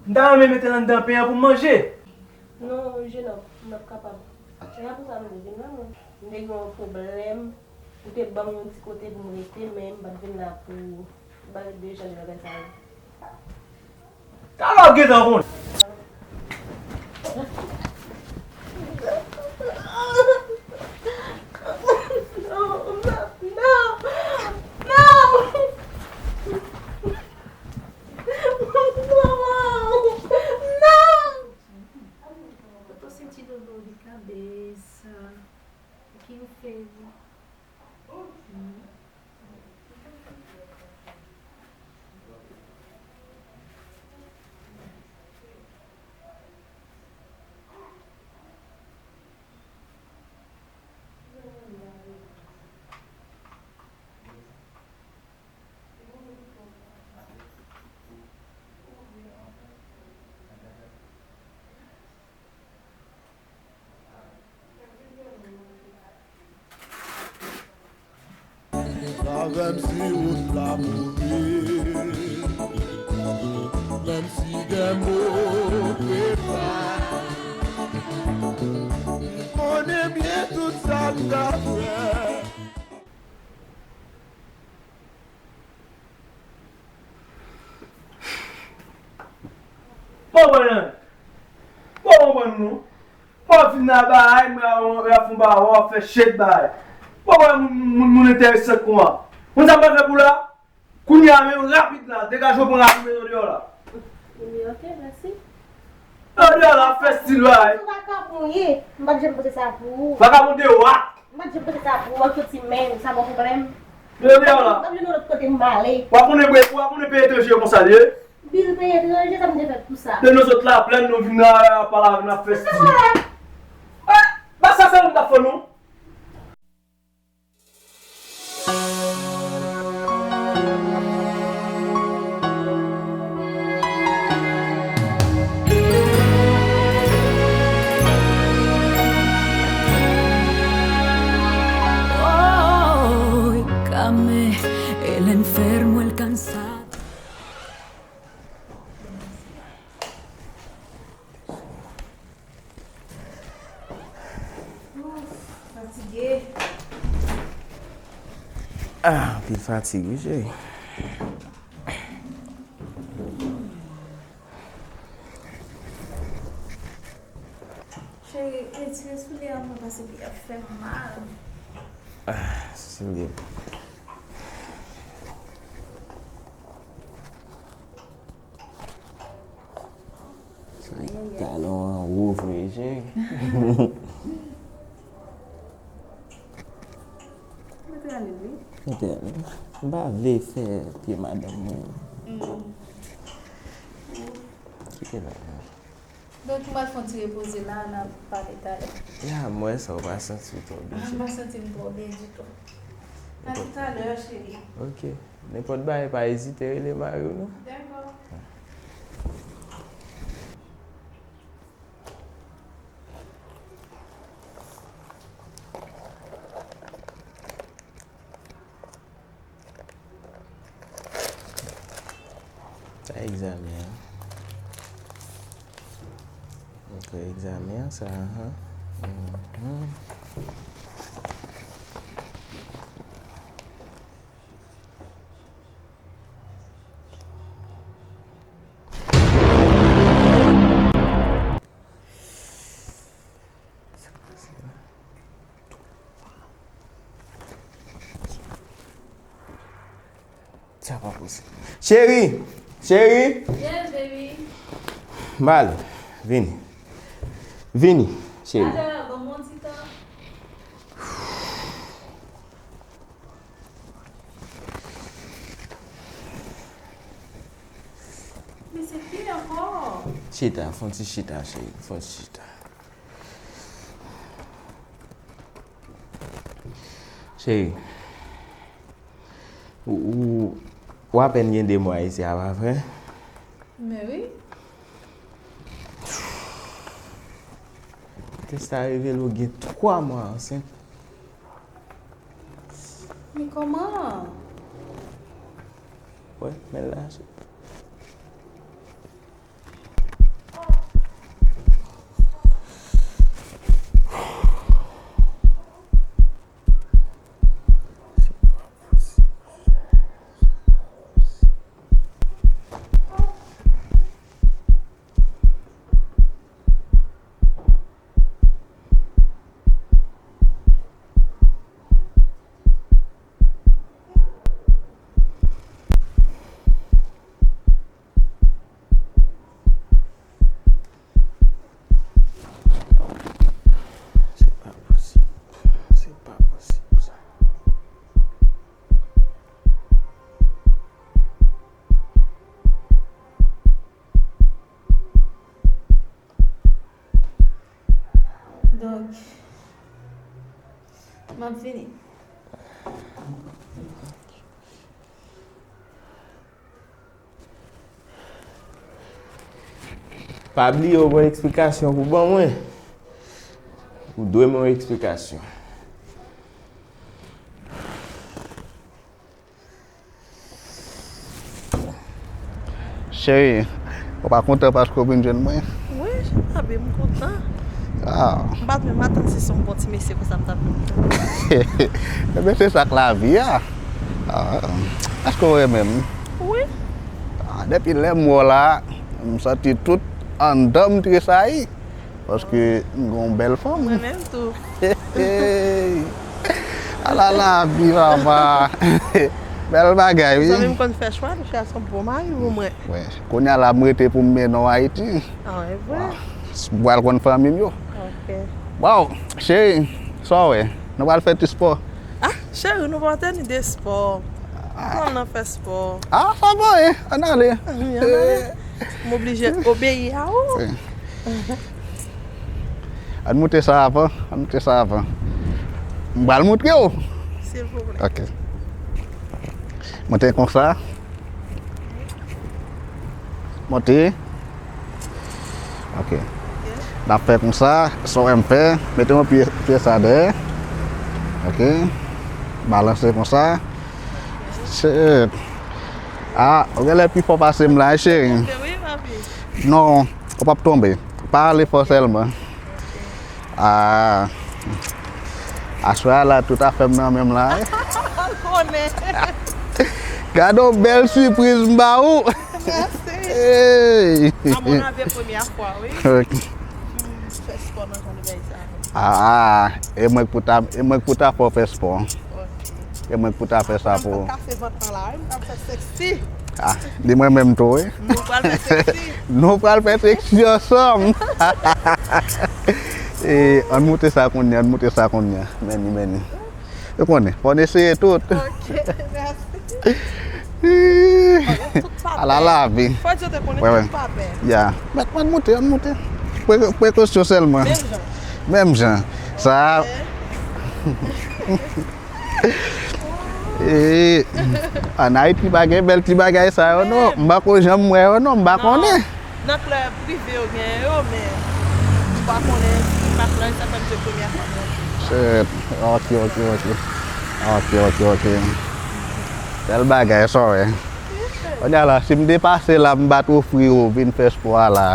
M ta renmen mete l anndan pen an pou m manje. Non, jenòm, m p ap kapab. Se pa pou sa m te vin la, mwen. M te gen yon pwoblèm. Ou te ban m yon ti kote pou m rete, men m pa t vin la pou pale de jan de bagay sa yo. Talè w gentan konnen. Eu tô sentindo dor de cabeça. O que eu fiz? Avè m si wout la mouri. Menm si gen mo prepa. Li konnen byen tout sa m ka fè. Bon, bon, bon, bon, bon, nou. Bon, fin nan bagay, mwen, mwen, mwen, fon bagay, w ap fè shit bagay. Bon, bon, moun, moun, moun enteresan kon an. Moun sa mwen fè pou la? Kounye a menm, rapid la, degaje w pran rapid, mete w deyò la. Wi, ok, mèsi. Mete w deyò la, fè stil bagay. Ou vakabon ye, m pa t janm pote sa pou ou. Vakabon de wa. M pa t janm pote sa pou ou, ak yon ti men, sa bon pwoblèm. Mete w deyò la. M pa vle nan lòt kote m ale. Wa konnen bwe, wa konnen peyi etranje yo konsa l ye. Bil peyi etranje, sa m te fè pou sa? Lè nou sot Laplèn, nou vin a, a Palavè, n ap fè stil. Ah, ba sa se nou t ap fè nou. Oh, y came el enfermo, el cansado. Ouf, fatige. Ah, anpil fatig, wi, cheri. Cheri, retire soulye a mwen paske pye a fè m mal. Ah, soulye. Talon an wo vre, cheri. Mete ale, wi. Mete ale. M pa vle fè pye madanm mwen. Mm. Kite la. Donk, m pral fè yon ti repoze la, n a pale talè. Ya, m wè sa, ou pa santi w twò byen, cheri. M pa santi m twò byen ditou. A toutalè, cheri. Ok. Nenpòt bagay, pa ezite rele mari w, non. Dakò. Sa egzamen an. Ok, egzamen an, sa, ahan. Mhm. Sa pa posib. Cheri! Cheri! Yes, baby. M ale. Vini. Vini, cheri. Atè, ban m yon ti tan. Men se ki ankò? Chita, fè yon ti chita, cheri. Fè yon ti chita. Cheri, ou, ou, ou apèn gen de mwa isi a, pa vre? Men wi. Tès la revele w gen twa mwa ansent. Men kòman? Wè, men l la, cheri. Se pa posib. Se pa posib, sa. Donk, m ap vini. Pa bliye w gen yon eksplikasyon pou ban mwen. Ou dwe m yon eksplikasyon. Cheri, ou pa kontan paske w vin jwenn mwen? Wi, Abi, m kontan. Ah. M pa t menm atann si se yon bon ti mesye konsa m t ap jwenn. Ebyen, se sa k lavi a. Ah, èske w renmen m? Wi. Ah, depi lè m wè w la, m santi tout anndan m tresayi. Paske m gen yon bèl fanm. Mwen menm tou. Ala lavi, papa. Bèl bagay, wi. Zanmi m konn fè chwa, li chwazi yon bon mari pou mwen. Wi. Kounye a la, m rete pou m mennen w Ayiti. Ah, e vre? Wi. M pral konn fanmi m yo. Ok. Waw, cheri, sa w wè? Nou pral fè ti spò. Ah, cheri, nou pa tèni de spò. Pran nan fè spò. Ah, sa bon, eh. Ann ale. Wi, ann ale. M oblije obeyi a ou. Eh. Ann moute sa avan, ann moute sa avan. M pral moutre w. Silvouplè. Ok. Moute konsa. Monte. Ok. N ap fè konsa, sa w wè m fè, mete yon pye, pye sa dèyè. Ok. Balanse konsa. Shit. Ah, ou genlè pi fò pase m la, wi, cheri. Tonbe, wi, papi. Non, ou p ap tonbe. Pa ale fò sèlman. Ah. Aswè a la, tout afè m nan men m la, wi. Konnen. Gade yon bèl sipriz m ba ou. Mèsi. Hey. A mon avè premyè fwa, wi. Ok. M fè spò nan jan de bagay sa. Ah, ah, e mwen k pou ta, e mwen k pou ta fè w fè spò. Ok. E mwen k pou ta fè sa pou ou. M ap kase vant lan la, wi, m ap fè seksi. Ah, di mwen menm tou, wi. Nou pral fè seksi. Nou pral fè seksi ansanm. E, ann moute sa kounye a, ann moute sa kounye a. Meni, meni. Ou konnen, fò n eseye tout. Ok, mèsi. Ala lavi. Fò di yo te konnen tout pa pè. Ya. Mèt, ann moute, ann moute. Pre-, prekosyon sèlman. Menm jan. Menm jan. Sa. Ok. Eh, ann Ayiti pa gen bèl ti bagay sa yo, non. M pa ko janm wè yo, non. M pa konnen. Nan klè prive yo genyen yo, men m pa konnen si m pa klè, sa fè m se premyè fwa m wè. Shit. Ok, ok, ok. Ok, ok, ok. Bèl bagay, sa w wè. Kounye a la, si m depase la, m pa t ofri w vin fè spò a la.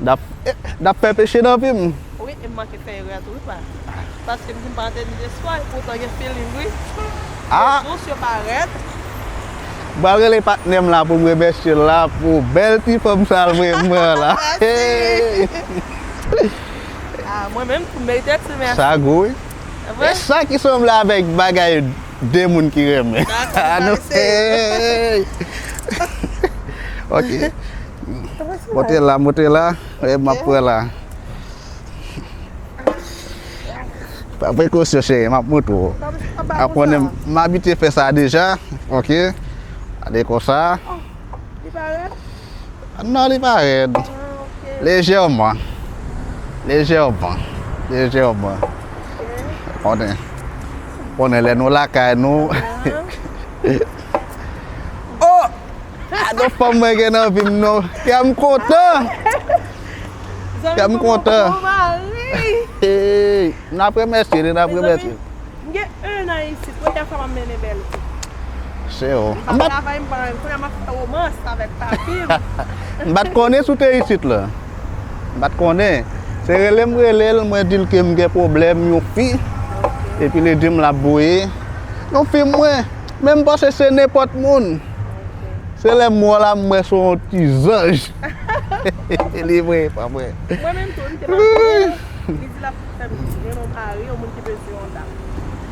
N ap, eh, n ap fè peche nan vi m. Wi, e m manke fè erè tou, wi, pa. Paske m di m pa te ni lespwa, e poutan gen feeling, wi. Ah! Yo dous, yo pa rèd. M pral rele patnè m la pou m remèsye l la pou bèl ti fanm sa l voye m pran la. Mèsi. Hey! Ah, mwen menm tou, m merite ti mèsi. Sa gou, wi. E sa ki sanble avèk bagay de moun ki renmen. Dakò, nou pral eseye. Hey! Ok. Moute la, moute la. E m ap pran la. Pa prekosyon, cheri, m ap moutre w. Ap konnen m abitye fè sa deja, ok? Gade konsa. Oh, li pa rèd? Non, li pa rèd. Ah, ok. Lejèman. Lejèman. Lejèman. Ok. Konnen. Konnen lè nou lakay nou. Ah. Oh! Gade fanm mwen gen nan vi m non. Kè m kontan. Kè m kontan. Zanmi, bon mari. Hey, n ap remèsye li, n ap remèsye li. M gen en an isit, premyè fwa m ap mennen bèl fi. Se ou. M pa travay, m pa anyen. Kounye a m ap fè womans avèk papi m. M pa t konnen si w te isit la. M pa t konnen. Se rele m rele l, mwen di l ke m gen pwoblèm, yon fi. Ok. Epi li di m l ap voye yon fi mwen. Men m panse se nenpòt moun. Ok. Se lè m wè w la, m wè se yon ti zanj. Li vre, pa vre. Mwen menm tou, m te pa konnen. Li di l ap fè m renmen yon mari, yon moun ki bezwen yon dam.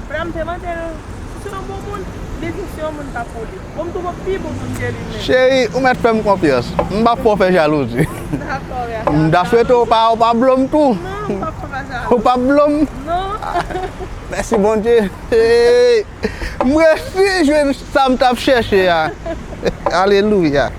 Kounye a m te mande l si se yon bon moun, li di se yon moun k ap pou li. Bon, m twouve w pi bon moun ke li menm. Cheri, ou mèt fè m konfyans. M p ap fè w fè jalouzi. Dakò, dakò. M ta swete w pa, w pa blo m tou. Non, m p ap fè w fè jalouzi. Ou p ap blo m? Non. Mèsi Bondye. Hey. M resi jwenn sa m t ap chèche a. Alelouya.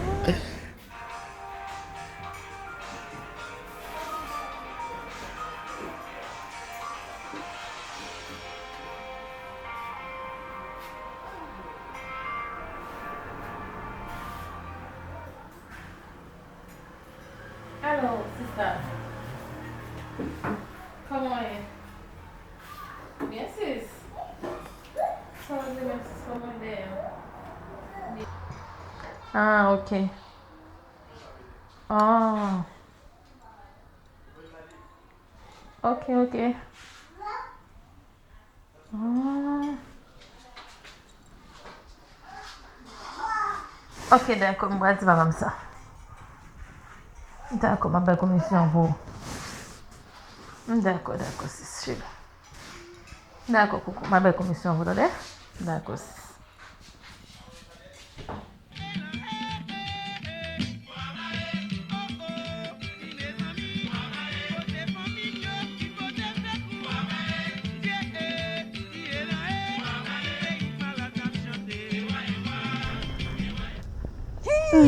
Alo, sista. Kòman w ye? Byen, sis. Sa w di menm, sis, kòman w ye? Ah, ok. Ah. Ok, ok. Ah. Ok, dakò, m pral di papa m sa. Dakò, m ap bay komisyon pou ou. Dakò, dakò, sis cheri. Dakò, koukou, m ap bay komisyon pou ou, tande? Dakò, sis.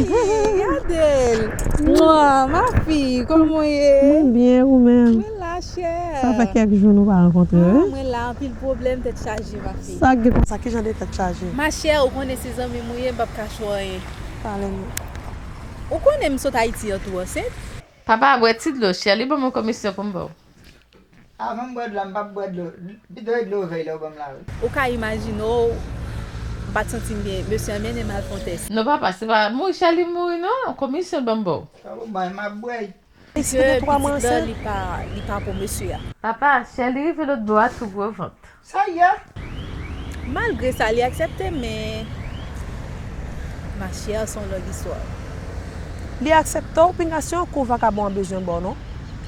Gade l. Mwa, ma fi, kòman w ye? Mwen byen, ou menm? Mwen la, chè. Sa fè kèk jou nou pa rankontre, wi. Ah, mwen la, anpil pwoblèm, tèt chaje, ma fi. Sa k gen konsa, ki jan de tèt chaje? Ma chè, ou konnen se zanmi m ou ye, m p ap kache w anyen. Pale m. Ou konnen m sot Ayiti an tou ansent? Papa, bwè ti dlo, Sherly ban mwen komisyon pou m ba w. Avan m bwè dlo a, m p ap bwè dlo. Pito e dlo vèy la ou ban m la, wi. Ou ka imajine w, m pa t santi m byen. Mesye an mennen m al fè yon tès. Non, papa, se pa mouri Sherly mouri, non. Komisyon ban m ba w. Sa ou ban m, m ap bwè. Mesye, pitit lan, li pa, li pa pou mesye a. Papa, Sherly rive lòt bò a, tou gwo vant. Sa y ye? Malgre sa, li aksepte, men ma chè, se yon long istwa. Li aksepte w, pinga se yon kou vakabon an bezwen ba w, non.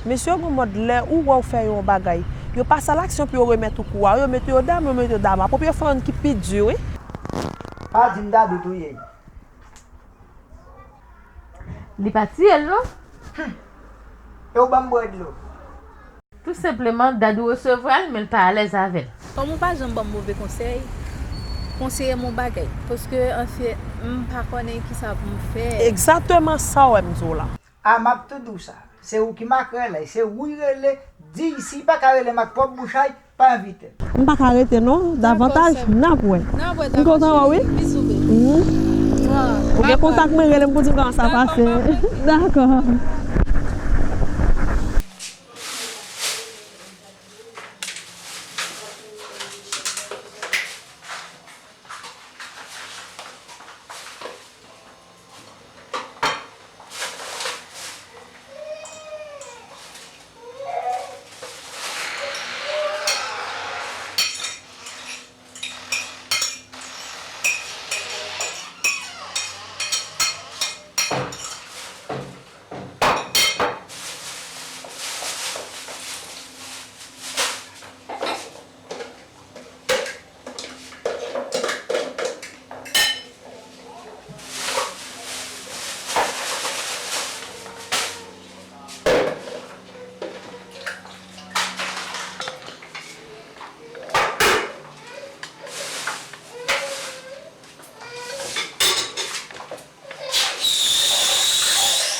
Mesye yo gen mòd lè ou wè w fè yon bagay, yo pase a laksyon pou yo remèt ou kou a, yo mete yo dam, yo mete yo dam. Apwopo yo fè youn ki pi di, wi. Pa di m Dadou touye. Li pa tiye l, non. E w ban m bwè dlo. Tou senpleman, Dadou resevwa l, men l pa alèz avè l. Kòm ou pa janm ban m move konsèy, konseye m yon bagay. Paske, anfen, m pa konnen kisa pou m fè. Egzakteman sa w wè m di w la. A, m ap tou di w sa. Se ou ki makrèl la, se ou y rele, di, si y pa ka rele m ak pwòp bouch a y, pa envite m. M pa ka rete non, davantaj, n ap wè. N ap wè, dakò, cheri. M kontan wè w, wi. Bizou, baby. Ou gen kontak mwen, rele m pou di m kòman sa pase. Dakò.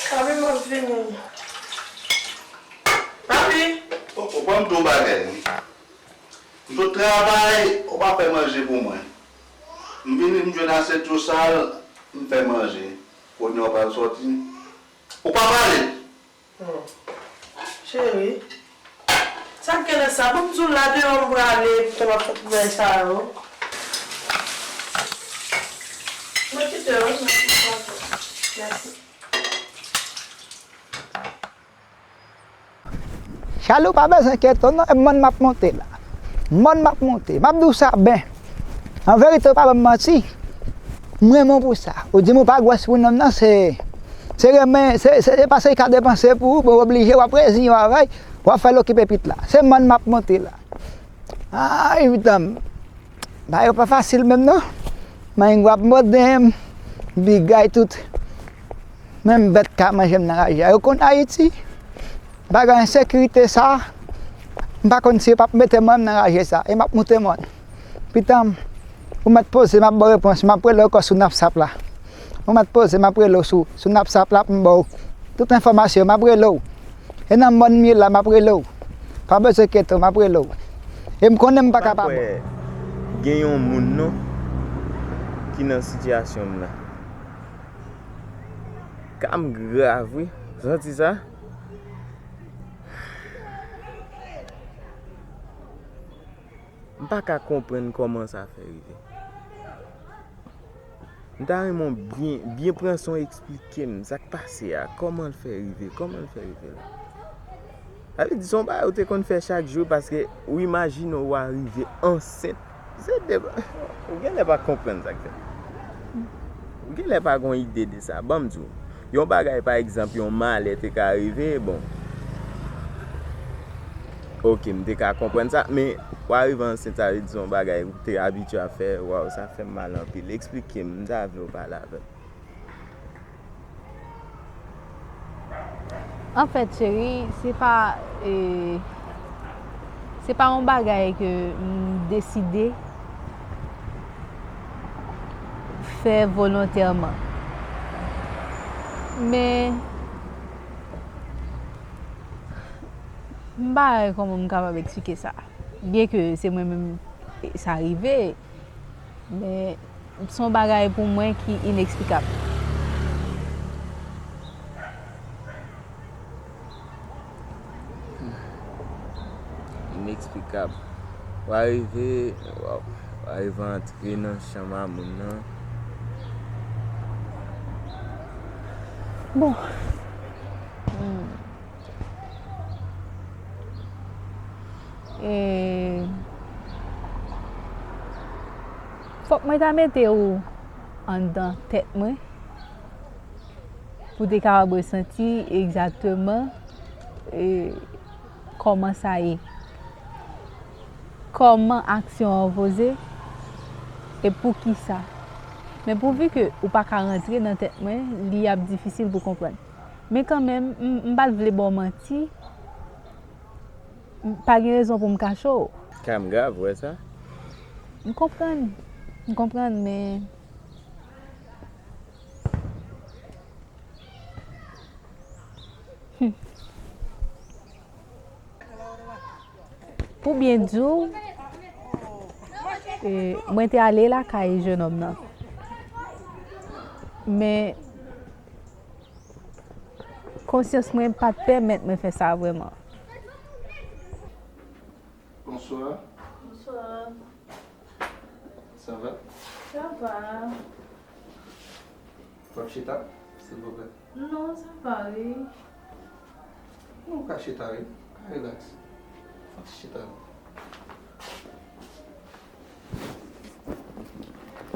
Papi, m ap vini. Papi! Ou, ou pran m tou bagay, wi. M sot travay, ou pa fè manje pou mwen. M vini, m jwenn asyèt yo sal, m fè manje. Kounye a w pral sòti. Ou pa pale! Hmm. Cheri, sa k gen nan sa? Ban m di w la deyò m prale, epi w ap fè tout bagay sa yo. Mwen kite w, wi, mwen kite w. Mèsi. Sherly, ou pa bezwen enkyete w non, e mòn m ap monte la. Mòn m ap monte. M ap di w sa byen. An verite, ou pa ban m manti. M renmen w pou sa. Ou di m ou pa gwòs pou nonm nan, se, se renmen, se, se depanse li ka depanse pou ou, bon, w oblije, w ap reziyen w avè l, w ap fè l okipe pit la. Se mòn m ap monte la. Ay, pitanm. Bagay yo pa fasil menm non. Mayengwa ap mòde m, bigay tout. Menm bèt ka manje m nan raje a. Yo konn Ayiti. Bagay ensekirite sa, m pa konn si yo p ap mete mwen nan raje sa. E m ap moute mòn. Pitanm, ou mèt poze, m ap ba w repons, m ap rele w ankò sou NAPSAP la. Ou mèt poze, m ap rele w sou, sou NAPSAP la pou m ba w tout enfòmasyon, m ap rele w. E nan mòn m ye la, m ap rele w. Pa bezwen enkyete w, m ap rele w. E m konnen m pa ka pa bon. M pa kwè gen yon moun non ki nan sitiyasyon m nan. Ka m grav wi. Ou santi sa? M pa ka konprann kòman sa fè rive. M ta renmen w byen, byen pran san w eksplike m sa k pase a, kòman l fè rive, kòman l fè rive la. Sa vle di se yon bagay ou te konn fè chak jou paske ou imajine w a rive ansent. Se de, ou genlè pa konprann sa k fèt. Ou genlè pa gon ide de sa. Ban m di w. Yon bagay, pa egzanp, yon malè te ka rive, bon. Oke, m te ka konprann sa, men w a rive ansent, sa vle di se yon bagay ou te abitye ap fè, waw, sa fè m mal anpil. Eksplike m, m ta vle w pale avè m. Anfèt, cheri, se pa, e, se pa yon bagay ke m deside fè volontèman. Men, m pa wè kòman m kapab eksplike sa. Byenke se mwen menm sa rive, men se yon bagay pou mwen ki ineksplikab. Ineksplikab. W a rive, w a, w a rive antre nan chanm a moun nan. Bon. Hmm. E fòk mwen ta mete w anndan tèt mwen pou w te kapab resanti egzakteman e kòman sa ye. Kòman aksyon an poze e poukisa. Men pouvi ke ou pa ka rantre nan tèt mwen, li ap difisil pou konprann. Men kanmenm, m, m pa t vle ba w manti. M pa gen rezon pou m kache w. Ka m grav, ou wè sa? M konprann. M konprann, men. Hmm. Pou byen di w, e, mwen te ale lakay jennonm nan. Men, konsyans mwen pa t pèmèt mwen fè sa vrèman. Bonsoir. Bonsoir. Ça va? Ça va. W ap chita, silvouplè? Non, ça va, wi. Non, ou ka chita, wi. Ou ka relax. Fè yon ti chita, non.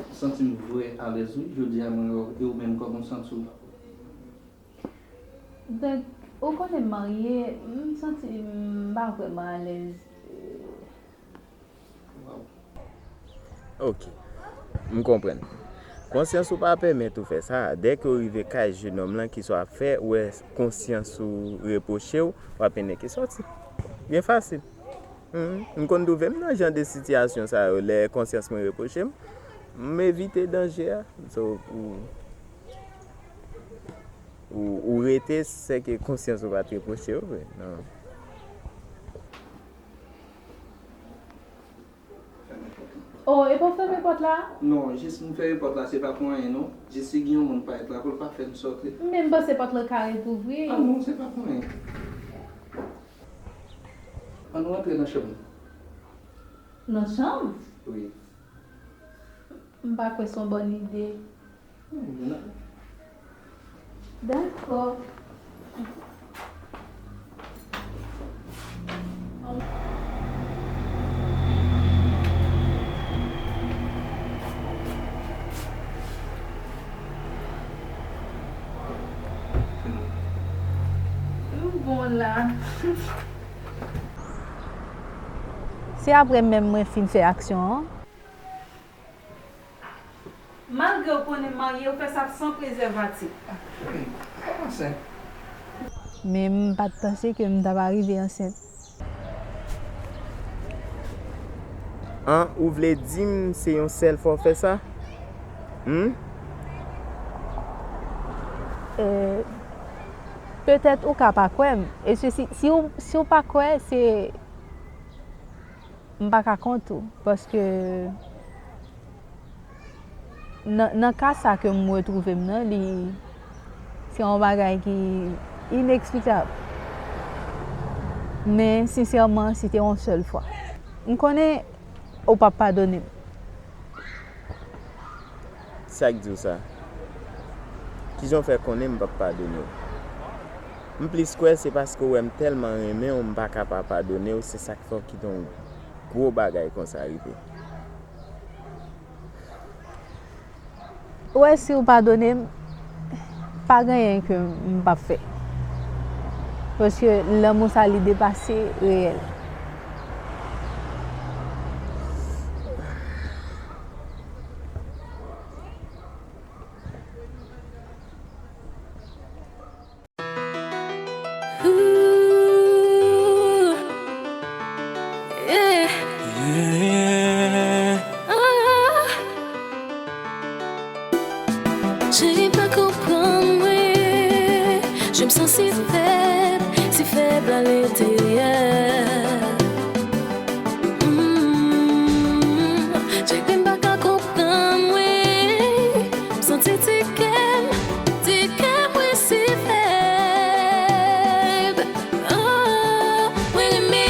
M santi m vrè alèz, wi. Jodi a, mwen wè w, e ou menm, kòman w santi w? Donk, ou konnen m marye, m santi m pa vrèman alèz. Ok. M konprann. Konsyans ou pa pèmèt ou fè sa. Dèke w rive kay jennonm lan, kisa w ap fè, ou wè konsyans ou repwoche w, w ap enèke sòti. Byen fasil. Hmm. M konn twouve m nan jan de sitiyasyon sa yo, lè konsyans mwen repwoche m, m evite danje a. So, ou, ou, ou rete, sèke konsyans ou pa t repwoche w vre. Non. Oh, epa w fèmen pòt la? Non, jis m fèmen pòt la, se pa pou anyen, non. Jis si gen yon moun parèt la, pou l pa fè m sòti. Men m panse pòt la ka ret ouvri. Ah non, se pa pou anyen. Ann rantre nan chanm nan. Nan chanm? Wi. M pa kwè se yon bòn ide. Hmm, nan. Dakò. M bon la. Se apre menm mwen fin fè aksyon an. Malgre w konnen m marye, ou fè sa san prezèvatif. Kòman sa? Men m pa t panse ke m t ap arive ansent. An, ou vle di m se yon sèl fwa w fè sa? Hmm? Euh, petèt ou ka pa kwè m. E se si, si w, si w pa kwè, se, m pa ka kont ou. Paske nan, nan ka sa ke m retwouve m nan, li se yon bagay ki ineksplikab. Men sensèman, se te yon sèl fwa. M konnen ou p ap padone m. Sa k di w sa? Kijan w fè konnen m p ap padone w? M plis kwè se paske w wè m tèlman renmen w, m pa ka pa padone w, se sa k fè w kite yon gwo bagay konsa rive. Ou wè, si w padone m, pa gen anyen ke m p ap fè. Paske lanmou sa, li depase reyèl. Ooh, yeah. Ah. Cheri, pa konprann mwen. Fèb, si fèb la leteryè. Mm, chak de m pa ka konprann, wi. M santi ti kè m, ti kè m, wi, si fèb. Oh, mwen renmen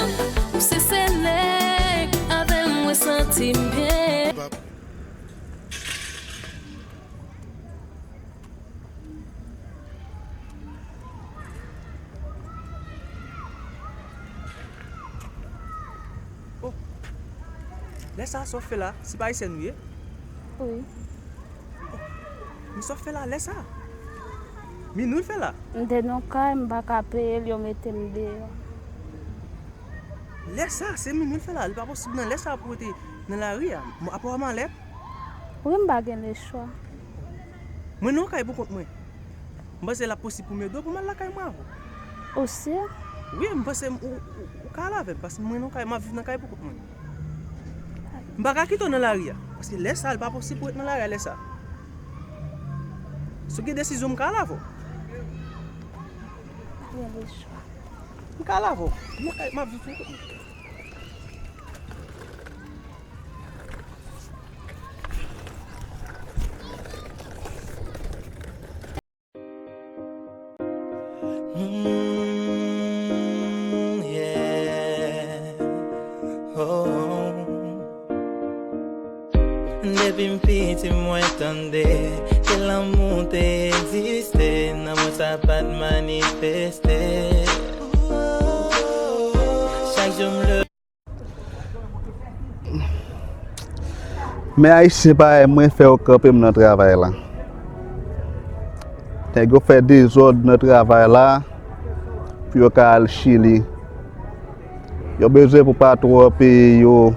w. Ou se sèl nèg avè m mwen santi m byen. Oh. Lè sa a, sa w fè la, se pa Ayisyèn ou ye? Wi. Men sa w fè la, lè sa a? Minwi l fè la? M te nan kay, m pa ka peye l, yo mete m deyò. Lè sa a, se minwi l fè la, li pa posib nan lè sa a pou w rete nan lari a. Bon, apa w malèt? Wi, m pa gen lechwa. Mwen nan yon kay pou kont mwen. M panse l ap posib pou m ede w pou m al lakay mwen avè w. Ou si? Wi, m panse m, ou, ou, ou ka al avè m, paske mwen nan yon kay, m ap viv nan kay pou kont mwen. M pa ka kite w nan lari a, paske lè sa a, li pa posib pou w ret nan lari a lè sa a. Si w gen desizyon, m ka al avè w. Gen lechwa. M ka al avè w. M nan kay, m ap viv pou kont mwen. Mm, yeah. Oh. Depi m piti mwen tande ke lanmou te egziste, nan mwen sa pa t manifeste. Chak jou m leve. Men Ayisyen parèy mwen fè yo kanpe m nan travay la. Nèg yo fè dezòd nan travay la pou yo ka al Chili. Yo bezwen pou patwon an peye yo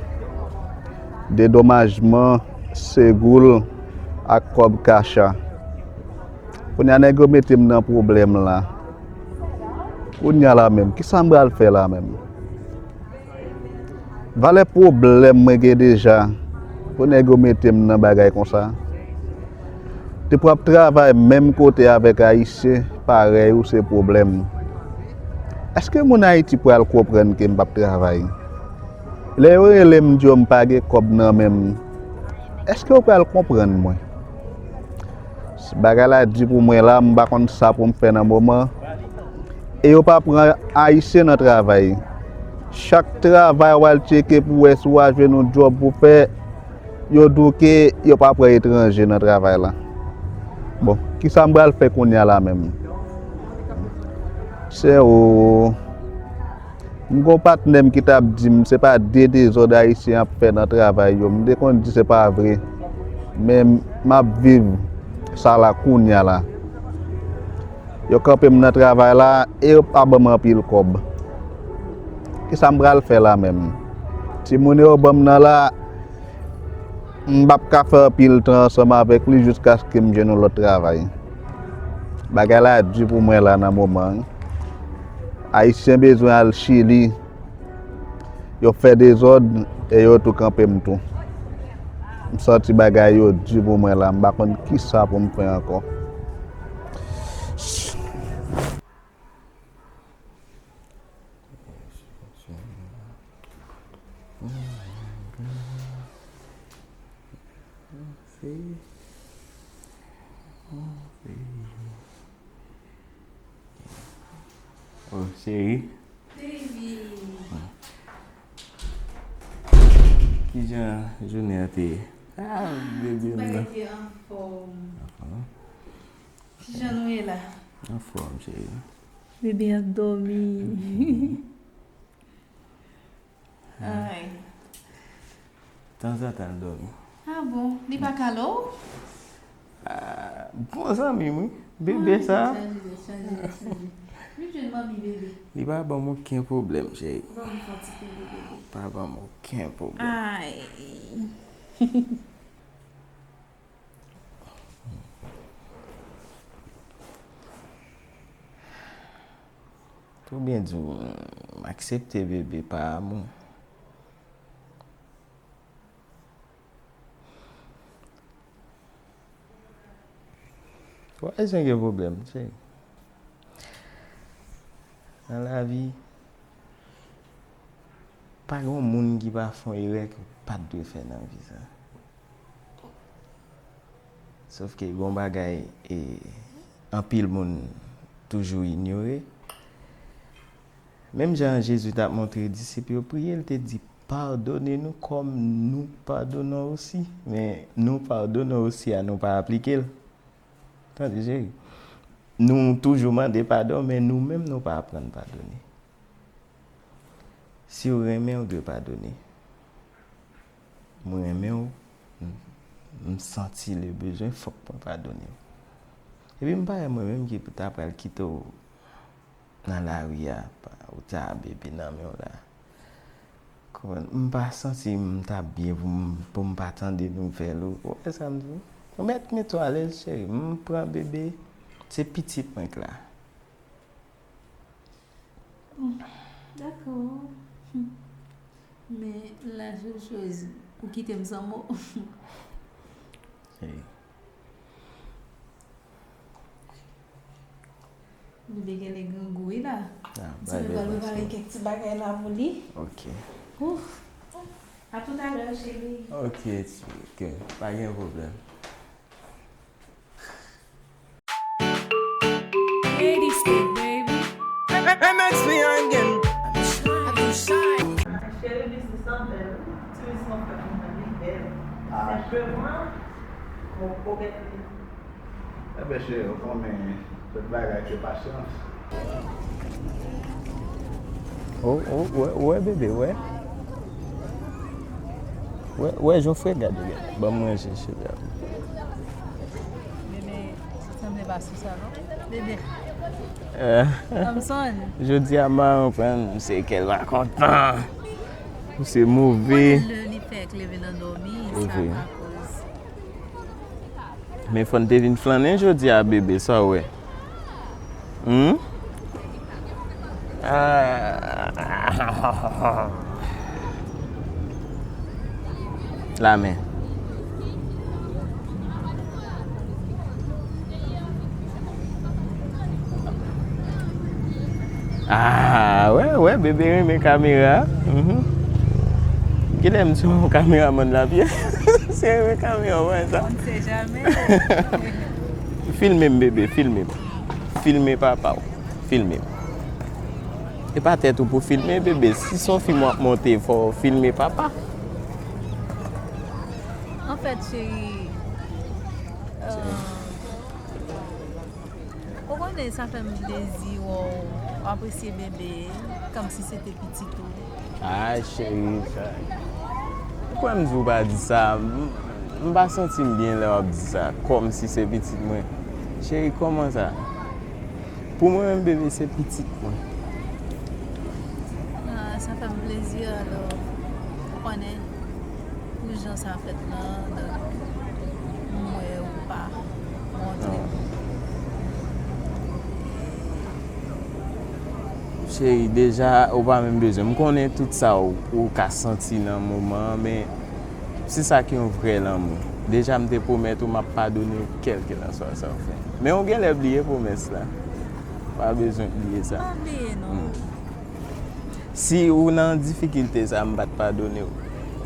dedomajman, segou l ak kòb kacha. Kounye a nèg yo mete m nan pwoblèm la. Kounye a la menm, kisa m pral fè la menm? Valè pwoblèm mwen gen deja, pou nèg yo mete m nan bagay konsa. Depi w ap travay menm kote avèk Ayisyen parèy ou, se pwoblèm. Èske moun Ayiti pral konprann ke m p ap travay? Lè yo rele m, di yo m pa gen kòb nan men m, èske yo pral konprann mwen? Bagay la di pou mwen la, m pa konn sa pou m fè nan moman. E yo pa pran Ayisyen nan travay. Chak travay w al tcheke pou wè si w a jwenn yon djòb pou fè, yo di w ke yo pa pran etranje nan travay la. Bon, kisa m pral fè kounye a la menm? Sè o. M gon patnè m ki t ap di m se pa de dezòd Ayisyen ap fè nan travay yo. M te konn di se pa vre. Men m ap viv sa la kounye a la. Yo kanpe m nan travay la e yo pa ban m anpil kòb. Kisa m pral fè la menm? Timoun yo ban m nan la, m p ap ka fè anpil tan ansanm avèk li jiskaske m jwenn yon lòt travay. Bagay la di pou mwen la nan moman an. Ayisyen bezwen al Chili. Yo fè dezòd e yo tou kanpe m tou. M santi bagay yo di pou mwen la, m pa konn kisa pou m fè ankò. Oh, cheri. Baby. Kijan jounen an te ye? Ah, bebe m nan. Bagay te anfòm. Anfòm. Kijan nou ye la? Anfòm, cheri. Bebe ap dòmi. Ay. Tanzantan l dòmi. Ah bon? Li pa kale w? Ah, bon zanmi m, wi. Bebe sa. Chanje lè, chanje lè, chanje lè. Vin jwenn manmi bebe. Li pa ban m okenn pwoblèm, cheri. Ban m fè yon ti kebe bebe. Pa ban m okenn pwoblèm. Ay. Pou byen di w, m aksepte bebe pa amou. Wa, Èske gen pwoblèm, cheri? Nan lavi, pa gen yon moun ki pa fè yon erè ke w pa t dwe fè nan vi sa. Sòf ke gen yon bagay, e, anpil moun toujou inyore. Menm jan Jezi t ap montre disip yo priye, l te di, "Padone nou kòm nou padone osi." Men nou padone osi a, nou pa aplike l. Tande, cheri. Nou toujou mande padon, men nou menm nou pa aprann padone. Si w renmen, w dwe padone. Mwen renmen w, m, m santi le bezwen, fòk mwen padone w. Epi m pa wè mwen menm ki ta pral kite w nan lari a, pa, ou ta bebe nan men w la. Konprann? M pa santi m t ap byen pou m, pou m pa tande nouvèl ou. Ou wè sa m di w? Ou mèt mete w alèz, cheri. M pran bebe, se pitit mwen k la. Bon, dakò. Hmm. Men, la sèl choz, ou kite m san mo. Hey. Bebe genlè grangou wi la. Ah, ti bay mwen pral bebe prepare kèk ti bagay la pou li. Ok. Ouf. A toutalè, cheri. Ok, ti, ok. Pa gen pwoblèm. Ladies, baby. M X V again. Cheri, biznis lan bèl. Ti biznis lan fè m konprann li bèl. Ah. Senpleman, mwen pwomèt li. Enben, cheri, ou konnen, tout bagay se pasyans. Oh, oh, wè, wè, bebe, wè. Wè, wè, Jofre, gade, gade. Ban m ranje cheve a. Bebe, sanble pa sou sa, non? Bebe. Eh. Thompson. Jodi a, m pa konprann, se kè l pa kontan. Se move. Konnen lè li fèk leve nan dòmi, sa pa koz. Men fò n te vin flannen jodi a, bebe, sa w wè? Hmm? Ah. Lamen. Ah, wè, wè, bebe renmen kamera. Mhm. Kilè m di w kameramann l ap ye? Se renmen kamera, w wè sa? On ne sait jamais. Filme m, bebe, filme m. Filme papa w. Filme m. E pa tèt ou pou filme, bebe. Si s on fim w ap monte, fò w filme papa. Anfèt, cheri, euh, Ou konnen sa fè m plezi wè w apresye bebe kòmsi se te pitit ou. Ay, cheri, sa. Ou kwè m di w pa di sa? M, m pa santi m byen lè w ap di sa, kòmsi se pitit mwen. Cheri, kòman sa? Pou mwen menm, bebe, se pitit mwen. Ah, sa fè m plezi, alò, ou konnen. Pou jan sa fèt la, donk, m wè ou pa montre. Cheri, deja, ou pa menm bezwen. M konnen tout sa ou, ou ka santi nan moman an, men se sa ki yon vrè lanmou. Deja, m te pwomèt ou m ap padone w kèlkelanswa sa w fè. Men ou genlè bliye pwomès la. Pa bezwen bliye sa. Pa bliye, non. Hmm. Si ou nan difikilte sa, m pa t padone w,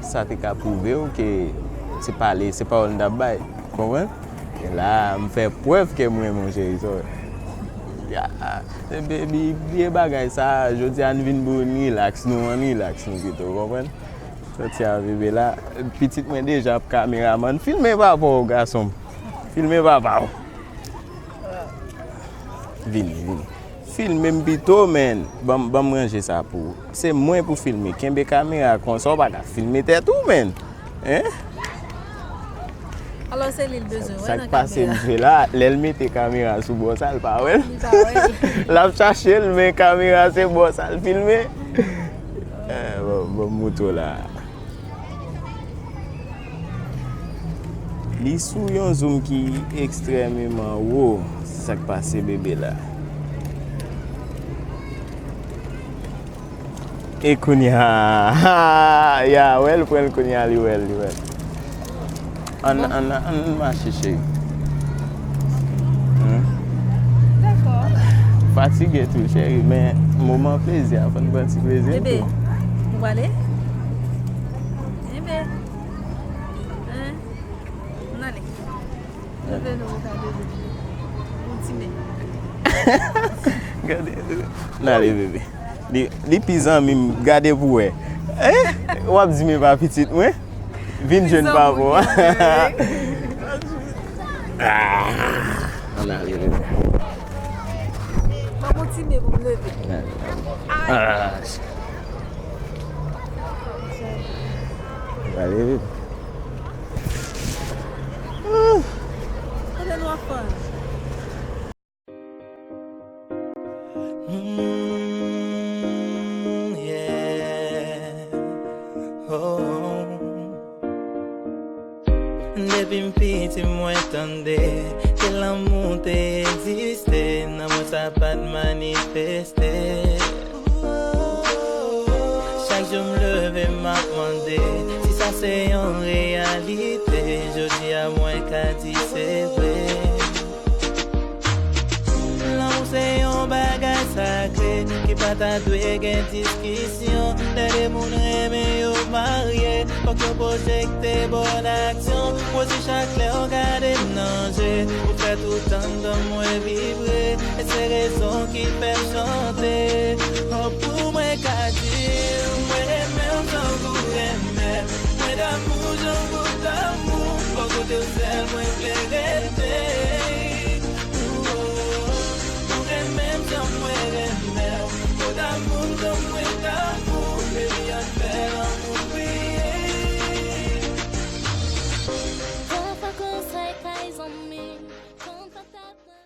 sa te ka pwouve w ke se pale, se pawòl m t ap bay. Konprann? E la, m fè prèv ke m renmen w, cheri, sa w wè. Ya, baby, bliye bagay sa, jodi a n vin pou n rilaks, nou ann rilaks nou pito, konprann? Sòti a bebe la, pitit mwen deja ap kameramann, filme papa w, gason m. Filme papa w. Vini, vini. Filme m pito, man. Ban m, ban m ranje sa pou ou. Se mwen pou filme. Kenbe kamera konsa, w pa ka filme tèt ou, man. Hein? Alò, se li l bezwen wè nan kamera. Sa k pase m jwe la, lè l mete kamera sou bò sa, l pa wè l. Li pa wè l. L ap chache l, men kamera se bò sa l filme. Eh, bon, bon, m moutre w la. Li sou yon zoom ki ekstrèmeman wo, se sa k pase bebe la. E kounye a, ya, wè l pran l kounye a, li wè l, li wè l. Ann, ann, ann mache, cheri. Hmm? Fatige tou, cheri, men moman plezi a, fò n pran ti plezi n tou. Bebe, nou prale? Bebe, hein? N ale. Leve nou, ou ka leve. Yon ti men. Gade, n ale, bebe. Li, li pi zanmi m, gade pou wè. Eh? W ap di m e pa pitit mwen? Vin jwenn papa w. Ah, ann ale, bebe. Ban m yon ti men pou m leve. Ah. Ann ale, bebe. Ah. Kote nou ap fè? Mm, yeah. Oh. Depi m piti mwen tande ke lanmou te egziste, nan mwen sa pa t manifeste. Chak jou m leve m ap mande si sa se yon reyalite. Jodi a mwen ka di se vre. Lanmou se yon bagay sakre ki pa ta dwe gen diskisyon. Lè de moun renmen yo marye, fòk yo pwojekte bòn aksyon. Wozi, chak lè w gade m nan je, ou fè tout anndan mwen vibre. E se rezon ki fè m chante. Oh, pou mwen ka di w, mwen renmen w tankou renmen m. Mwen damou tankou damou. Bò kote w sèl mwen vle rete. Ou renmen m jan mwen renmen w. Ou damou m jan mwen damou. Baby, ann fè lanmou priye. Pafwa konsa e kay zanmi, konn patat nan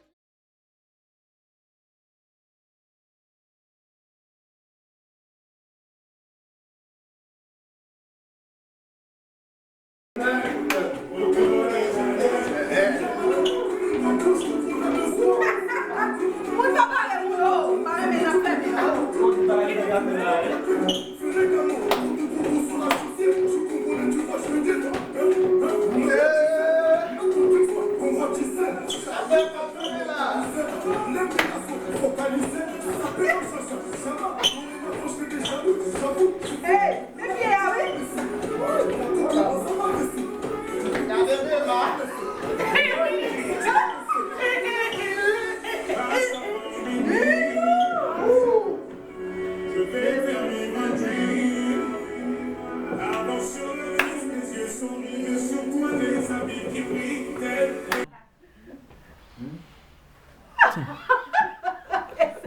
Hey, men pye a wi.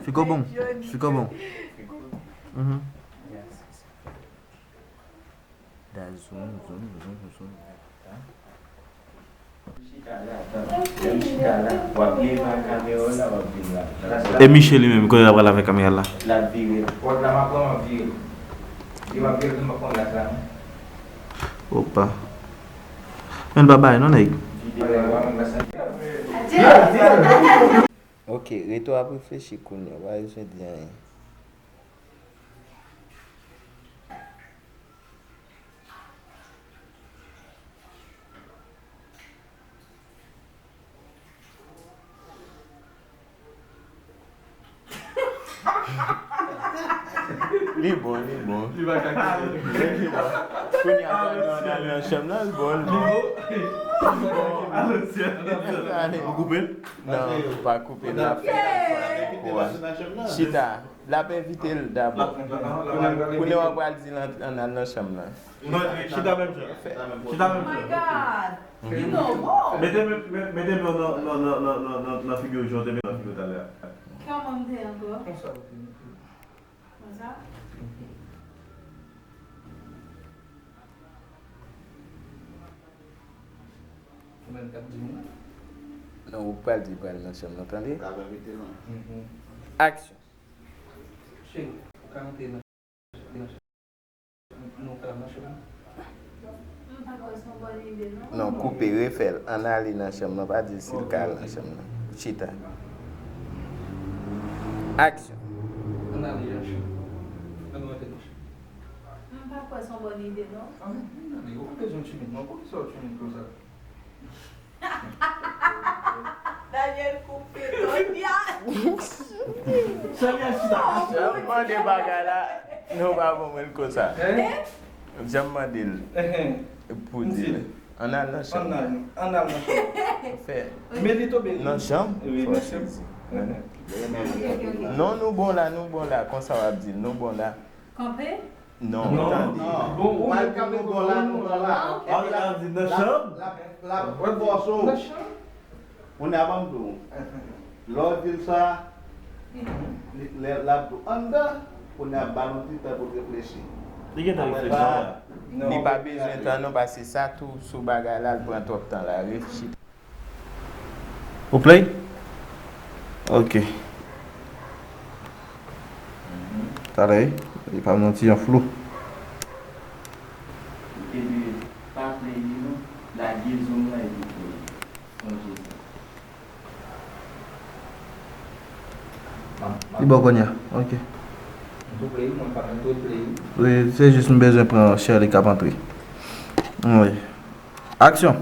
Ficou bom, ficou bom. Uhum. Da zoom, zoom, zoom, zoom. Lè m chita la, lè m chita la, w ap leve ak kamera w la, w ap vin la. E Miche li menm, kote l ap pral avèk kamera l la? L ap vire. Pòt la m ap pran, m ap vire. Li m ap vire, m ap pran gaz la, non. Opa. Men l pa bay non, nèg. Ok, reto ap reflechi kounye a, w pa bezwen di anyen. Li bon, li bon. Li pa ka kite. Li bon. Kounye a, pandan n al nan chanm nan, l bon, l bon. Ou koupe l? Non, pa koupe l, n ap fè l avèk kou a. Chita. L ap envite l dabò. Kounye a w ap pral di l ann al nan chanm nan. Non, chita menm jan. Chita menm jan. Oh my God! You know more! Mete men, men, mete men nan, nan, nan figi w jan w te mete nan figi w talè a. Kòman m te ankò? Konsa w te mete. Konsa? Ou menm k ap di m wi. Non, ou pral di pral nan chanm nan, tande? L ap envite nou. Aksyon. Cheri, ou ka antre nan, nan, nou ka nan chanm nan. M pa kwè se yon bòn ide, non. Non, koupe, refè l. Ann ale nan chanm nan, pa di l si l ka al nan chanm nan. Chita. Aksyon. Ann ale nan chanm. Ann rantre nan chanm. M pa kwè se yon bòn ide, non. A, men, men, men, ou pa bezwen timid, non. Poukisa w timid konsa? Daniel koupe Tonya. Jan m mande bagay la, nou pa ban mwen l konsa. Jan m mande l pou di l. Ann al nan chanm. Ann al nan chanm. Fè. Nan chanm? Fò sezi. Non, nou bon la, nou bon la. Konsa w ap di l, nou bon la. Kanpe? Non, tande. Bon, ou menm ki ap di nou bon la, nou bon la. Ah, ok. Epi l ap di nan chanm? L ap, l ap, l ap fòse w. Nan chanm? Kounye a ban m di w. Lè w di l sa, li, lè l ap di w anndan, kounye a ba l yon ti tan pou l reflechi. Li gentan reflechi. Apre sa, li pa bezwen tan non, paske sa tou sou bagay la, l pran twòp tan la. Reflechi. Ou play? Ok. Talè, e pa m nan ti jan flou. Epi, pa play li non, lage zo m nan epi play. Sonje sa. Li bon kounye a, ok. M tou play, mwen pa menm tou play. Wi, se jis m bezwen pran Shirley k ap antre. Wi. Aksyon!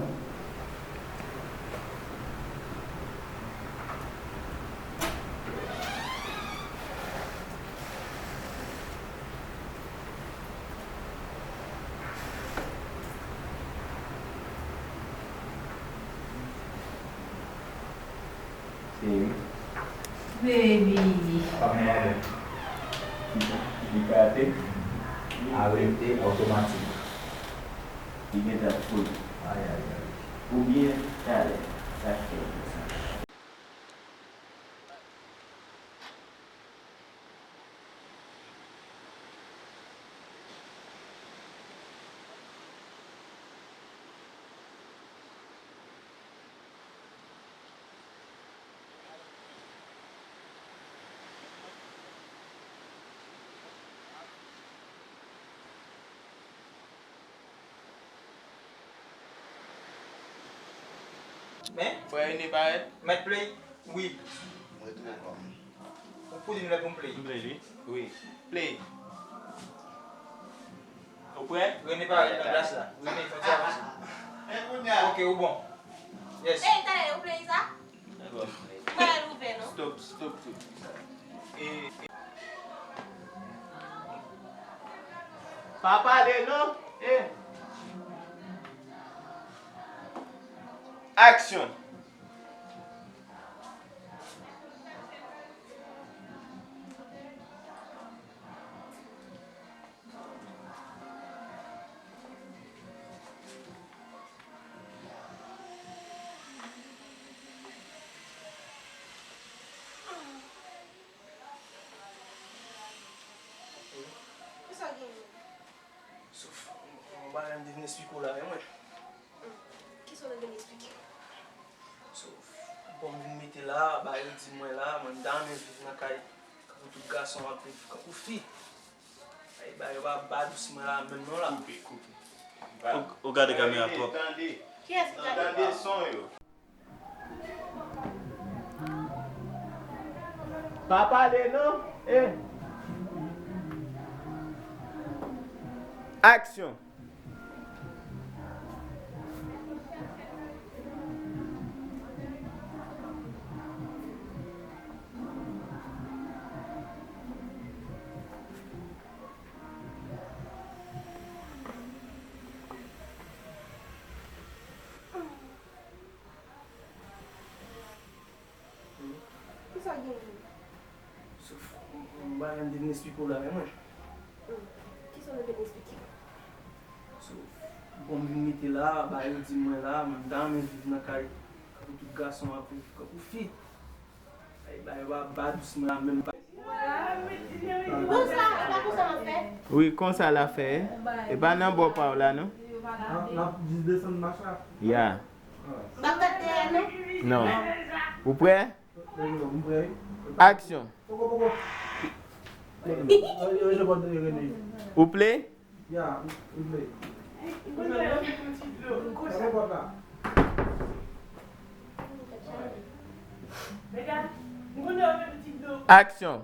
Seri. Baby. Pa mwen avè. Li kate. Arete otomatik. Li gentan fout. Ay, ay, ay. Oubyen, talè, sa k fè l konsa. Men? Frè Rene parèt? Mèt play? Wi. Mwen tou kòm. Ou pou di m lè pou m play? M play li. Wi. Play. Ou prè? Rene parèt nan glas la. Rene, fè ti avanse. Ok, ou bon. Yes. Ey, talè, ou play sa? Mwen al ouvè non. Stop, stop tout. E, e. Pa pale non. E. Aksyon. Kisa w genyen? Sof, yon bagay m te vin esplike w la, wi, mwen. Hmm. Kisa w te vin esplike m? Sof, bon, m vin mete la, bagay yo di mwen la, mwen m ta renmen viv nan kay, kankou tout gason ap viv, kankou fi. Ay, bagay yo pa ba dous mwen la menm non la. Koupe, koupe. Ou, ou gade kamera twòp. Tande. Kiyès ki gade? Tande son yo. Pa pale non. Eh. Aksyon. Kisa w genyen? Sof, yon bagay m te vin esplike w la, wi, mwen. Hmm. Kisa w te vin esplike m? Sof, bon, m vin mete la, bagay yo di mwen la, mwen m ta renmen viv nan kay, kankou tout gason ap viv, kankou fi. Ay, bagay yo pa ba dous mwen la, menm pa. Konsa, e pa konsa m ap fè. Wi, konsa l ap fè. E pa nan bò pa w la, non. N ap, n ap jis desann mach la. Ya. M p ap gad dèyè, non. Non. Ou prè? Aksyon. Ou play? Aksyon.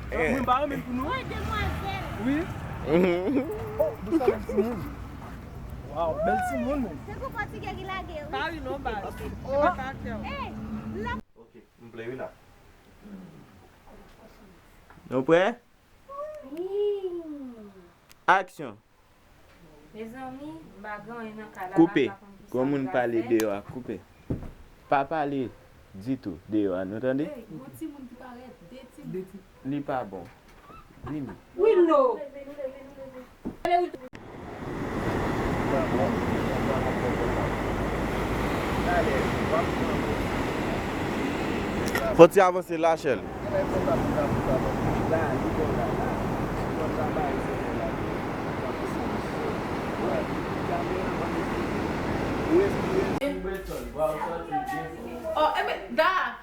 Mwen pa renmen pou nou. Wi. Oh, dousa bèl timoun. Waw, bèl timoun. Se kou pòtigè ki lage, wi. Pa ri non, baz. Se pa karaktè w. Ok, m play wi la. Nou prè? Aksyon. Mezanmi, m pa gen anyen nan kay la, m pa konn kisa m pral fè. Koupe. Granmoun pale deyò a, koupe. Pa pale ditou deyò a, nou tande? Ey, gon timoun ki parèt, de timoun. Li pa bon. Vini. Wi, no. Fò ti avanse la, Chèl. Oh, enben, Da,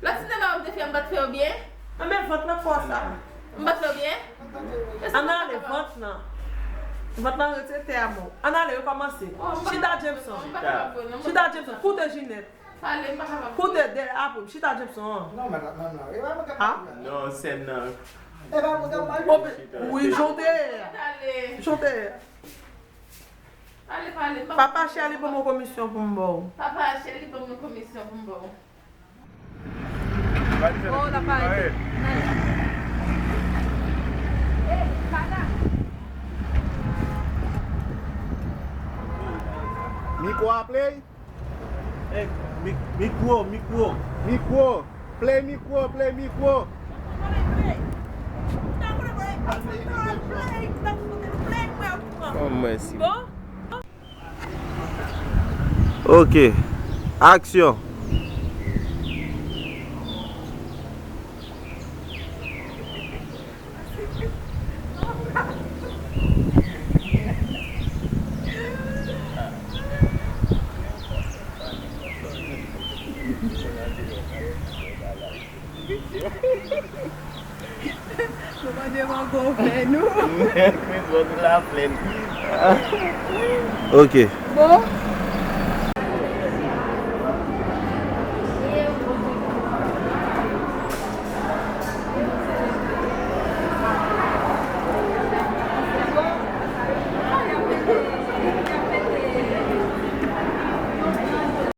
lòt sinema w te fè, m pa t fè yo byen? Enben, vant lan fò sa. M pa t fè yo byen? Ann ale, vant lan. Vant lan rete tè a mò. Ann ale, rekòmanse. Oh, m pa t fè yo byen, non. Chita, Jameson. Chita, Jameson. Koute Jinèt. Pale, m pa kapab. Koute dèyè apre m. Chita, Jameson. Non, madanm, non, non. E pa mwen k ap pale la. Non, sèn nan. E pa mwen k ap pale. Wi, jan w te ye a. Jan w te ye a. Pale, pale, m pa. Papa Chèli ban m yon komisyon pou m ba w. Papa Chèli ban m yon komisyon pou m ba w. Oh, la pa ede. Mikwo a play? Ey, mik-, mikwo, mikwo. Mikwo. Play mikwo, play mikwo. Oh, mèsi. Ok. Aksyon. Nou mande mango fè nou. Chris bon la plèn. Ok. Bon.